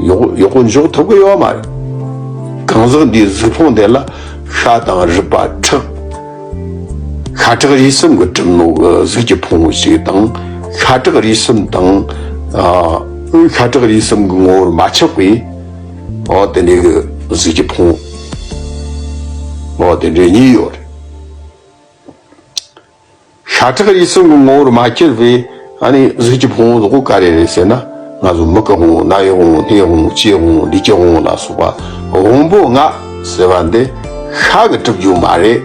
ཡག་ཡག་པོ་འཇོག་ཐུབ་ཀྱི་ཡོད་མ་རེད། གང་ཟག་འདིའི་གཟུགས་ཕུང་དེ་ལ་ཤ་དང་རུས་པ་ཁྲག་ཤ་ཁྲག་རུས་གསུམ་གྱིས་གྲུབ་ནོ་གི་གཟུགས་ཀྱི་ཕུང་པོ་ཞིག་དང་། ཤ་ཁྲག་རུས་གསུམ་དང་། ཨ་ཤ་ཁྲག་རུས་གསུམ་གྱི་ངོ་བོར་མ་ཆགས་པའི། འོ་དེ་འདྲའི་གི་གཟུགས་ཀྱི་ཕུང་པོ། འོ་དེ་འདྲའི་གཉིས་ཡོད་རེད། ཤ་ཁྲག་རུས་གསུམ་གྱི་ངོ་བོར་མ་གྱུར་པའི་ཨ་ནི་གཟུགས་ཀྱི་ཕུང་པོ་ག་རེ་རེད་ཟེར་ན། ང་ཚོ་མིག་གི་དབང་པོ། རྣ་བའི་དབང་པོ། སྣའི་དབང་པོ། ལྕེའི་དབང་པོ། ལུས་ཀྱི་དབང་པོ་ལ་སོགས་པ་དབང་པོ་ལྔ་ཟེར་བ་འདི་ཤ་གིས་གྲུབ་རྒྱུ་མ་རེད།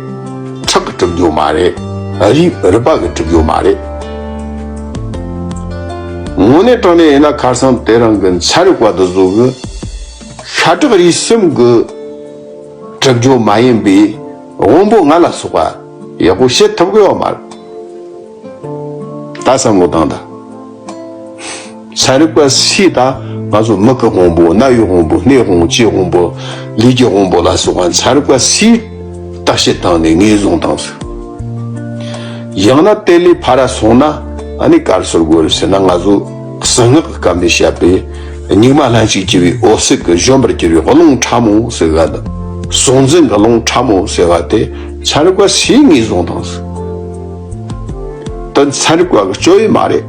ཁྲག་གིས་གྲུབ་རྒྱུ་མ་རེད། རུས་རུས་པ་གིས་གྲུབ་རྒྱུ་མ་རེད། དངོས་གནས་དྲང་གནས་ཡིན་ན་ཁ་སང་དེ་རིང་གི་ཚན་རིག་པ་འདི་ཚོ་གིས་ཤ་ཁྲག་རུས་གསུམ་གྱིས་གྲུབ་རྒྱུ་མ་ཡིན་པའི་དབང་པོ་ལྔ་ལ་སོགས་པ་ཡག་པོ་བཤད་ཐུབ་ཀྱི་ཡོད་མ་རེད། ད་བསམ་བློ་བཏང་དང་། ཚན་རིག་པ་སུས་ད་ང་ཚོ་མིག་གི་དབང་པོ། རྣ་བའི་དབང་པོ། སྣའི་དབང་པོ། ལྕེའི་དབང་པོ། ལུས་ཀྱི་དབང་པོ་ལ་སོགས་པ་ཚན་རིག་པ་སུས་བརྟག་དཔྱད་བཏང་ནས་ངོས་བཟུང་བཏང་ཟིག་ཡང་ན་དེ་ལས་ཕར་སོང་ན་ཨ་ནི་ག་རེ་ཟེར་དགོས་རེད་ཟེར་ན། ང་ཚོ་གསང་སྔགས་ཀྱི་སྐབས་ནས་བཤད་པའི་སྙིགས་མ་ལྷན་ཅིག་སྐྱེས་པའི་འོད་གསལ་གྱི་བཞོན་པར་གྱུར་པའི་རླུང་ཕྲ་མོ་ཟེར་བ་དང་། གཟུང་འཛིན་གྱི་རླུང་ཕྲ་མོ་ཟེར་བ་དེ་ཚན་རིག་པ་སུས་ངོས་བཟུང་བཏང་ཟིག་དེ་ཚན་རིག་པ་གི་སྤྱོད་ཡུལ་མ་རེད།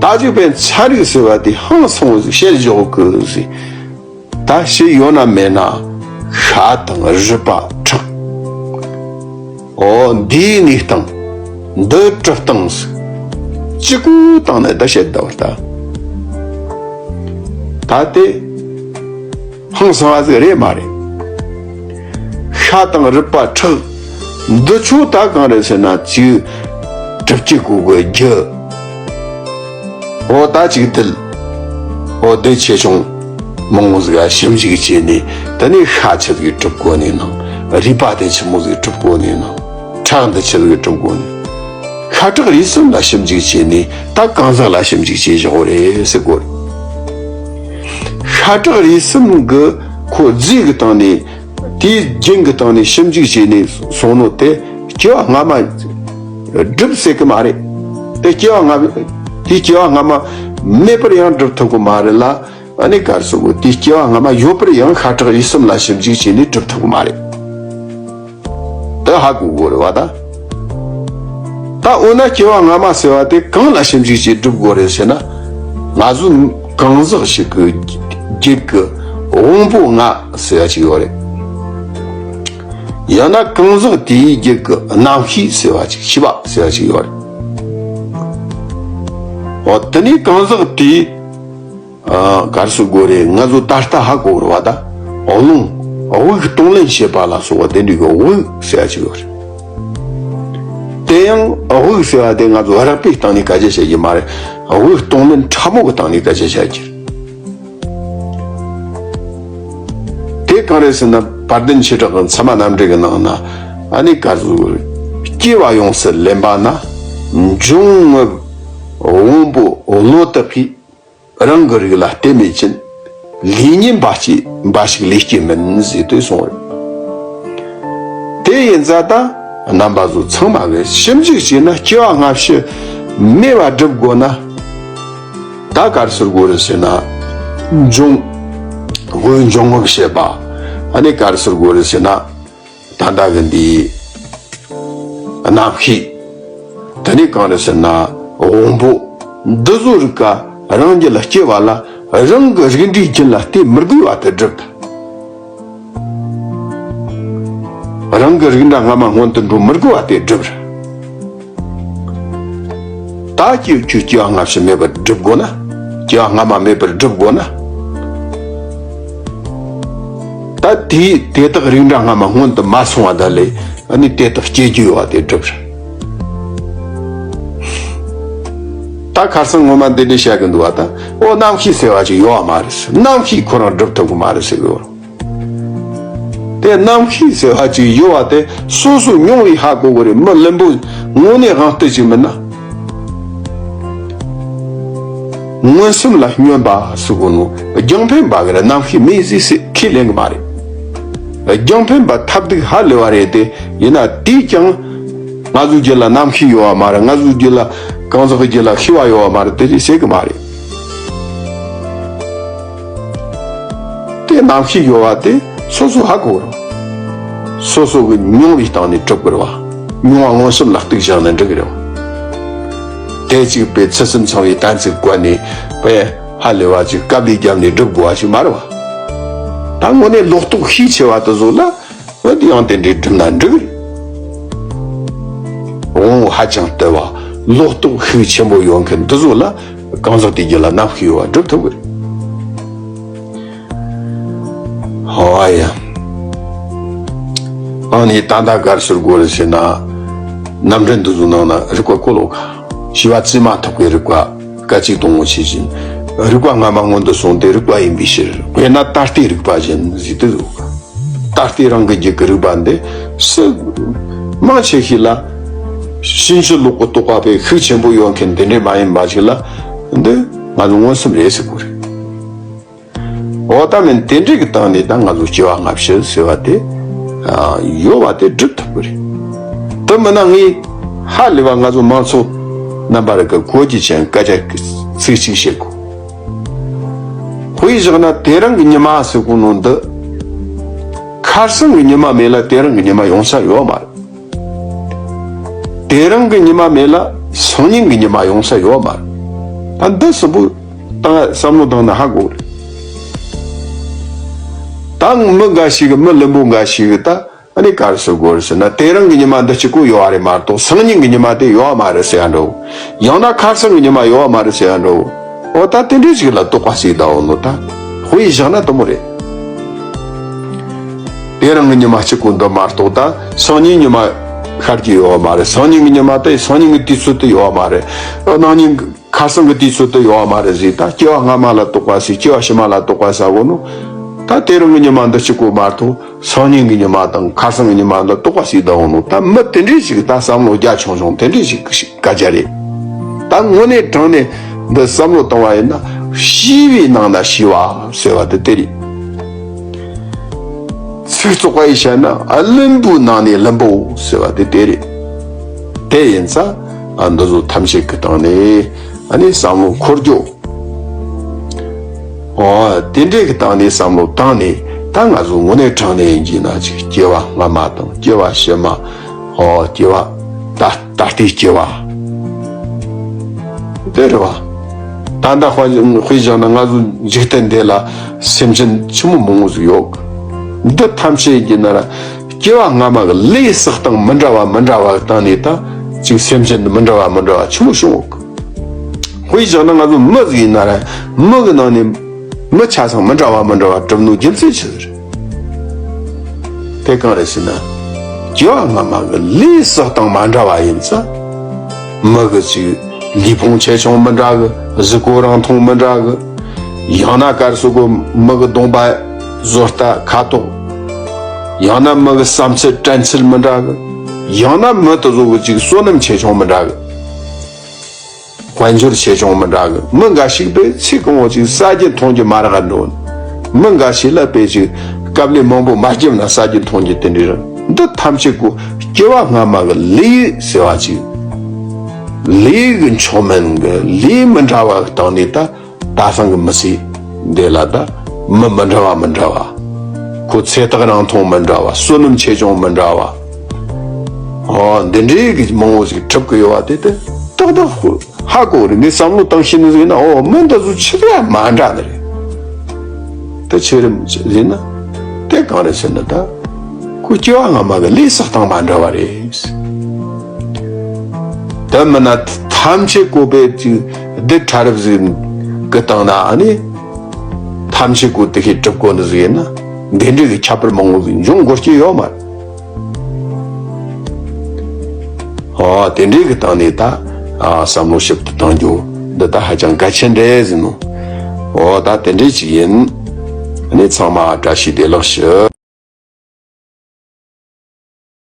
ད་ཅིག་པའི་ཚན་རིག་ཟེར་བ་དེ་ཧང་སང་བོ་ཟིག་བཤད་འཇོག་གི་ཟིག་ད་ཤི་ཡོད་ན་མེད་ན་ཤ་དང་རུས་པ་ཁྲག་འོ་འདིའི་གནས་སྟངས། འདི་གྲུབ་སྟངས་ཟིག་གཅིག་པུ་བཏང་ནས་ད་བཤད་ད་བར་ད། ད་དེ་ཧང་སང་བ་ཟིག་རེད་མ་རེད། ཤ་དང་རུས་པ་ཁྲག་འདི་ཆོ་ད་གང་རེད་ཟེར་ན། གཅིག་གྲུབ་ཀྱི་སྒོ་གི་རྒྱུ། འོ་ད་གཅིག་དེ་ལ་འོ་དེ་ཆེ་ཆུང་མང་བོ་ཟིག་ཞིབ་འཇུག་བྱས་ནས། དེ་ནས་ཤ་ཆི་ཟིག་གྲུབ་གོ་ནི་ནང་། རུས་པ་དེ་ཆི་མོ་ཟིག་གྲུབ་གོ་ནི་ནང་། ཁྲག་འདི་ཆི་ཟིག་གྲུབ་གོ་ནི། ཤ་ཁྲག་རུས་གསུམ་ལ་ཞིབ་འཇུག་བྱས་ནས་ད་གང་ཟག་ལ་ཞིབ་འཇུག་བྱས་བཞག་རེད་ཟེར་གོ་རེད། ཤ་ཁྲག་རུས་གསུམ་གྱི་ཁོ་རྫས་ཀྱི་སྟེང་ནས། དེའི་རྒྱུན་གྱི་སྟེང་ནས་ཞིབ་འཇུག་བྱས་ནས་སོང་ནོ་དེ་སྐྱེ་བ་སྔ་མ་སྒྲུབ་སྲིད་ཀྱི་མ་རེད། དེ་སྐྱེ་བ་སྔ་མ་དེའི་སྐྱེ་བ་སྔ་མ་མེད་པར་ཡང་སྒྲུབ་ཐུབ་ཀྱི་མ་རེད་ལ། ཨ་ནི་ག་རེ་ཟེར་དགོས། དེའི་སྐྱེ་བ་སྔ་མ་ཡོད་པར་ཡང་ཤ་ཁྲག་རུས་གསུམ་ལ་ཞིབ་འཇུག་བྱས་ནས་སྒྲུབ་ཐུབ་ཀྱི་མ་རེད། དེ་ཧ་གོ་དགོས་རེད་བ་ད། ད་འོ་ན་སྐྱེ་བ་སྔ་མ་ཟེར་བ་དེ་གང་ལ་ཞིབ་འཇུག་བྱས་སྒྲུབ་དགོས་རེད་ཟེར་ན། ང་ཚོ་གང་ཟག་ཞིག་གི་རྒྱུད་ཀྱི་དབང་པོ་ལྔ་ཟེར་བ་ཅིག་ཡོད་རེད། ཡང་ན་གང་ཟག་དེའི་རྒྱུད་ཀྱི་རྣམ་ཤེས་ཟེར་བ་ཅིག་ཤེས་པ་ཟེར་བ་ཅིག་ཡོད་རེད། འོ་དེ་ནས་གང་ཟག་དེའི་ཨ། ག་རེ་ཟེར་དགོས་རེད། ང་ཚོ་ད་ལྟ་ཧ་གོ་རེད་བ་ད། རླུང་། དབུགས་གཏོང་ལེན་བྱེད་པ་ལ་སོགས་པ་དེ་འདྲའི་གི་དབུགས་ཟེར་ཡ་ཅིག་ཡོད་རེད། དེ་ཡང་དབུགས་ཟེར་བ་དེ་ང་ཚོ་རེག་པའི་སྟེང་ནས་སྐད་ཆ་བཤད་ཀྱི་མ་རེད། དབུགས་གཏོང་ལེན་ཕྲ་མོ་གི་སྟེང་ནས་སྐད་ཆ་བཤད་ཀྱི་རེད། དེ་གང་རེད་ཟེར་ན། དཔལ་ལྡན་ཆོས་གྲགས་ཀྱི་མཚན་མ་རྣམ་འགྲེལ་གྱི་ནང་ན། ཨ་ནི་ག་རེ་ཟེར་དགོས་རེད། སྐྱེ་བ་ཡོངས་སུ་ལེན་པ་ན། འབྱུང་རྔུབ་ དབང་པོ་བློ་དག་གིས་རང་གི་རིགས་ལ་བརྟེན་མེད་ཅིང་། ལུས་ཉིད་འབའ་ཞིག་འབའ་ཞིག་ལུས་སྐྱེས་མིན་ཟེར་དུ་གསུངས་རེད། དེ་ཡིན་ཙང་ད་རྣམ་པ་ཚོ་ཚང་མ་གིས་ཞིབ་འཇུག་བྱས་ན་སྐྱེ་བ་སྔ་ཕྱི་མེད་པ་སྒྲུབ་དགོས་ན། ད་ག་རེ་ཟེར་དགོས་རེད་ཟེར་ན། འབྱུང་དབུགས་འབྱུང་བ་བྱེད་པ། ཨ་ནི་ག་རེ་ཟེར་དགོས་རེད་ཟེར་ན། ད་ལྟ་གི་འདི་རྣམ་ཤེས། དེ་ནས་གང་རེད་ཟེར་ན་དབང་པོ། འདི་ཚོ་རིགས་ཀ་རང་རྒྱུད་ལ་སྐྱེ་བ་ལ་རང་གི་རིགས་འདྲའི་རྒྱུན་ལ་བརྟེན་མི་དགོས་པ་དེ་སྒྲུབ་ད། རང་གི་རིགས་འདྲ་སྔ་མ་སྔོན་དུ་འགྲོ་མི་དགོས་པ་དེ་སྒྲུབ་ར། ད་ཁྱོད་ཁྱོད་སྐྱེ་བ་སྔ་ཕྱི་མེད་པར་སྒྲུབ་དགོས་ན། སྐྱེ་བ་སྔ་མ་མེད་པར་སྒྲུབ་དགོས་ན། ད་དེས་དེ་དག་རིགས་འདྲ་སྔ་མ་སྔོན་དུ་མ་སོང་བ་ད་ལས་ཨ་ནི་དེ་དག་སྐྱེ་རྒྱུ་ཡོད་པ་དེ་སྒྲུབ་ར། ད་ཁར་སང་ངོ་མ་འདི་འདྲ་བཤད་གི་འདུག་བ་ད། ཨོ་རྣམ་ཤེས་ཟེར་བ་ཅིག་ཡོད་བ་མ་རེད་ཟེར། རྣམ་ཤེས་ཁོ་རང་སྒྲུབ་ཐུབ་གི་མ་རེད་ཟེར་གི་ཡོད། དེ་རྣམ་ཤེས་ཟེར་བ་ཅིག་ཡོད་བ་དེ་སོ་སོ་མྱོང་བས་ཧ་གོ་གི་རེད། མི་བླུན་པོ་དངོས་གནས་དབང་རྟུལ་ཅིག་མིན་ན། མངོན་སུམ་ལ་སྨྱོན་པ་ཟེར་གོ་ནོ་རྒྱང་འཕེན་པ་གི་རེད། རྣམ་ཤེས་མེད་ཟེར་ཟེར་ཁས་ལེན་གི་མ་རེད། རྒྱང་འཕེན་པ་ཐབས་སྡུག་ཧ་ལས་པ་རེད་དེ། ཡིན་ན་དེས་ཀྱང་ང་ཚོའི་རྒྱུད་ལ་རྣམ་ཤེས་ཡོད་བ་མ་རེད། ང་ཚོའི་རྒྱུད་ལ་གང་ཟག་གི་རྒྱུད་ལ་ཤེས་པ་ཡོད་བ་མ་རེད། དེ་ཅིག་ཟེར་གི་མ་རེད། དེ་རྣམ་ཤེས་ཡོད་བ་དེ་སོ་སོ་ཧ་གོ་རོགས། སོ་སོ་གི་མྱོང་བའི་སྟེང་ནས་གྲུབ་དགོས་རེད་བ། མྱོང་བ་མངོན་སུམ་ལ་གཏུག་བཞག་ན་འགྲིག་གི་རེད་བ། དེ་གཅིག་པའི་ཚུལ་གསུམ་ཚང་བའི་གཏན་ཚིགས་བཀོད་ནས་པས་ཧ་ལས་པ་ཅིག་དཀའ་ལས་བརྒྱབ་ནས་སྒྲུབ་དགོས་པ་ཞིག་མ་རེད་བ། ད་དངོས་གནས་ལོག་རྟོག་ཤས་ཆེ་བ་དེ་ཚོ་ལ་འོ་དེ་ཡང་དེ་འདྲའི་སྒྲུབ་ན་འགྲིག་གི་རེད། དབང་པོ་ཧ་ཅང་རྟུལ་བ། ལོག་རྟོག་ཤུགས་ཆེན་པོ་ཡོད་མཁན་འདི་ཚོ་ལ་གང་ཟག་དེའི་རྒྱུད་ལ་རྣམ་ཤེས་ཡོད་པ་སྒྲུབ་ཐུབ་ཀྱི་རེད། ཧོ་ཡ། ཨ་ནི་ད་ལྟ་ག་རེ་ཟེར་དགོས་རེད་ཟེར་ན། རྣམ་འགྲེལ་འདི་ཚོའི་ནང་ན་རིགས་པ་གོ་ལོ་ཀ་ཞི་བ་རྩིས་མ་ཐག་པའི་རིགས་པ་སྐད་ཅིག་དང་པོ་ཆེ་བཞིན། རིགས་པ་སྔ་མ་སྔོན་དུ་སོང་སྟེ་རིགས་པ་ཡིན་པའི་ཕྱིར། དཔེར་ན་ད་ལྟའི་རིགས་པ་བཞིན་ཟེར་དུས་ཟོ། ད་ལྟའི་རང་གི་རྒྱུད་ཀྱི་རིགས་པ་འདི་སུ་མང་ཆེ་ཤོས་ལ་ཕྱིན་ཅི་ལོག་གི་རྟོག་པ་པའི་ཤུགས་ཆེན་པོ་ཡོད་མཁན་དེ་འདྲས་མ་ཡིན་པ་ཞིག་ལ་འདི་ང་ཚོ་མངོན་སུམ་རེད་ཟེར་དགོས་རེད། འོ་ད་མིན་དེ་འདྲས་ཀྱི་སྟེང་ནས་ད་ང་ཚོ་སྐྱེ་བ་སྔ་ཕྱི་ཟེར་བ་དེ་ཡོད་པ་དེ་སྒྲུབ་ཐུབ་ཀྱི་རེད། དེ་མིན་ན་ངས་ཧ་ལས་པ་ང་ཚོ་མང་ཚོགས་རྣམ་པ་རིགས་ཀྱི་གོ་རྒྱུ་ཅན་སྐད་ཆ་ཚིག་གཅིག་བཤད་དགོས། དཔེ་བཞག་ན་དེ་རིང་གི་ཉི་མ་ཟེར་གོ་ནོ་འདི། ཁར་སང་གི་ཉི་མ་མེད་ལ་དེ་རིང་གི་ཉི་མ་ཡོང་ས་ཡོད་མ་རེད། དེ་རིང་གི་ཉི་མ་མེད་ལ་སང་ཉིན་གྱི་ཉི་མ་ཡོང་ས་ཡོད་མ་རེད། ད་འདི་གསུམ་པོ་ད་བསམ་བློ་བཏང་ན་ཧ་གོ་རེད། ད་མི་འགའ་ཞིག་གི་མི་བླུན་པོ་འགའ་ཞིག་གི་ད། ཨ་ནི་ག་རེ་ཟེར་དགོས་རེད་ཟེར་ན། དེ་རིང་གི་ཉི་མ་འདི་གཅིག་པོ་ཡོད་པ་རེད་མ་གཏོགས་སང་ཉིན་གྱི་ཉི་མ་དེ་ཡོད་པ་མ་རེད་ཟེར་ཡ་འདྲ་བོ། ཡང་ན་ཁ་སང་གི་ཉི་མ་ཡོད་པ་མ་རེད་ཟེར་ཡ་འདྲ་བོ། འོ་ད་དེ་འདྲའི་ཞིག་ལ་རྟོག་པ་བྱས་བསྡད་ཡོད་ནོ་ད། དཔེ་བཞག་ན་དེ་མོ་རེད། དེ་རིང་གི་ཉི་མ་གཅིག་པོ་འདི་མ་གཏོགས་ད་སང་ཉིན་ཉི་མ་ཤར་གྱི་ཡོད་པ་མ་རེད། སང་ཉིན་གྱི་ཉི་མ་དེ་སང་ཉིན་གྱི་དུས་ཚོད་དེ་ཡོད་པ་མ་རེད། གནངས་ཉིན་གྱི་ཁ་སང་གི་དུས་ཚོད་དུ་ཡོད་པ་མ་རེད་ཟེར། ད་སྐྱེ་བ་སྔ་མ་ལ་རྟོག་པ་ཟེར། སྐྱེ་བ་ཕྱི་མ་ལ་རྟོག་པ་ཟེར་གོ་ནོ། ད་དེ་རིང་གི་ཉི་མ་འདི་གཅིག་པོ་མ་གཏོགས་སང་ཉིན་གྱི་ཉི་མ་དང་ཁ་སང་གི་ཉི་མ་ལ་རྟོག་པ་ཟེར་བསྡད་ཡོད་ནོ། ད་མི་དེ་འདྲས་ཞིག་ད་བསམ་བློ་རྒྱ་ཆུང་ཆུང་དེ་འདྲས་ཞིག་གི་ཞིག་སྐད་ཆ་རེད། ད་དངོས་གནས་དྲང་གནས་འདི་བསམ་བློ་བཏང་བ་ཡིན་ན་ཤེས་པའི་ནང་ན་ཤེས་པ་ཟེར་བ་དེ་དེ་རེད། ཚིག་བཙོག་པ་ཡིས་བཤད་ན་བླུན་པོའི་ནང་ནས་བླུན་པོ་ཟེར་བ་དེ་དེ་རེད། དེ་ཡིན་ཙང་འདི་ཚོ་ཐམས་ཅད་ཀྱི་སྟེང་ནས་ཨ་ནི་བསམ་བློ་འཁོར་རྒྱུ། འོ་དེ་འདྲས་ཀྱི་སྟེང་ནས་བསམ་བློ་བཏང་ནས་ད་ང་ཚོ་དངོས་གནས་དྲང་གནས་ཡིན་གྱི་ན་ཅིག་སྐྱེ་བ་སྔ་མ་དང་སྐྱེ་བ་ཕྱི་མ། འོ་སྐྱེ་བ་ད་ད་ལྟའི་སྐྱེ་བ། དེ་རེད་བ། ད་ལྟ་དཔེ་དཔེ་བཞག་ན་ང་ཚོ་འཇིག་རྟེན་འདི་ལ་སེམས་ཅན་ཆི་མོ་མང་པོ་ཟིག་ཡོད་གི། འདི་ཐམས་ཅད་ཀྱི་ནང་ལ་སྐྱེ་བ་སྔ་མ་གི་ལས་བསགས་སྟངས་མི་འདྲ་བ་མི་འདྲ་བ་བཏང་ནས་ད་ཅིག་སེམས་ཅན་མི་འདྲ་བ་མི་འདྲ་བ་ཆི་མོ་བྱུང་ཡོད་གི། དཔེ་བཞག་ན་ང་ཚོ་མི་ཟིག་ཡིན་ན་ར་མི་གི་ནང་ནས་མི་ཆ་ཚང་མི་འདྲ་བ་མི་འདྲ་བ་གྲུབ་ནོ་རྒྱུ་མཚན་ཆི་ཟིག་རེད། དེ་གང་རེད་ཟེར་ན། སྐྱེ་བ་སྔ་མ་གི་ལས་བསགས་སྟངས་མ་འདྲ་བ་ཡིན་ཙང་། མི་གི་ཅིག་ལུས་ཕུང་ཆེ་ཆུང་མི་འདྲ་གི། གཟུགས་པོ་རིང་ཐུང་མི་འདྲ་གི། ཡང་ན་ག་རེ་ཟེར་དགོས། མི་གི་གདོང་པ་བཟོ་ལྟ་ཁ་དོག་ཡང་ན་མི་གི་བསམ་ཚུལ་དྲན་ཚུལ་མི་འདྲ་གི། ཡང་ན་མི་དེ་ཚོ་གི་ཅིག་བསོད་ནམས་ཆེ་ཆུང་མི་འདྲ་གི། དཔལ་འབྱོར་ཆེ་ཆུང་མི་འདྲ་གི། མི་འགའ་ཞིག་པས་ཚེ་གང་བོ་ཅིག་ཟ་རྒྱུ་འཐུང་རྒྱུ་མ་རག་འགྲོ། མི་འགའ་ཞིག་ལ་དཔེ་ཅིག་སྐབས་ལས་མང་པོ་མ་སྐྱིད་ན་ཟ་རྒྱུ་འཐུང་རྒྱུ་དེ་འདྲའི་རག། འདི་ཐམས་ཅད་ཀོ་སྐྱེ་བ་སྔ་མ་གི་ལས་ཟེར་བ་ཅིག། ལས་གི་མཆོག་དམན་གི་ལས་མི་འདྲ་བ་གི་སྟེང་ནས་ད་ད་སང་གི་མི་ཚེ་འདི་ལ་ད་མི་མི་འདྲ་བ་མི་འདྲ་བ། ཁོ་ཚེ་ཐག་རིང་ཐུང་མི་འདྲ་བ། བསོད་ནམས་ཆེ་ཆུང་མི་འདྲ་བ། ཨོ་འདི་འདྲའི་གི་མང་བོ་ཞིག་གྲུབ་གི་ཡོད་བ་དེ་དེ་ཏག་ཏག་ཧུ་ཧ་གོ་རེད། ངས་བསམ་བློ་བཏང་ཤེས་ནི་ཟིག་ཡིན་ན། ཨོ་མི་འདི་ཚོ་ཆི་ཟིག་མ་འདྲ་ནི་རེད། དེ་ཆི་རེད་ཟེར་ན། དེ་གང་རེད་ཟེར་ན་ད་ཁོ་སྐྱེ་བ་སྔ་མ་གི་ལས་བསགས་སྟངས་མ་འདྲ་བ་རེད། དེ་མིན་ན་ཐམས་ཅད་ཀོ་པའི་ཅིག་སྡེབ་ཕྲ་རབ་ཟིག་གི་སྟེང་ན་ཨ་ནི་ཐམས་ཅད་ཀོ་དེ་ཤེས་གྲུབ་གོ་ནི་ཟིག་ཡིན་ན། འདི་འདྲའི་གི་ཁྱད་པར་མང་བོ་ཟིག་འབྱུང་དགོས་ཀྱི་ཡོད་མ་རེད། ཨོ་དེ་འདྲའི་གི་སྟེང་ནས་ད་ཨ་བསམ་བློ་ཞིབ་ཏུ་གཏང་རྒྱུ་འདི་ད་ཧ་ཅང་གལ་ཆེན་རེད་ཟེར་ནོ། ཨོ་ད་དེ་འདྲའི་ཅིག་ཡིན། ཨ་ནི་ཚང་མ་བཀྲ་ཤིས་བདེ་ལེགས་ཞུ།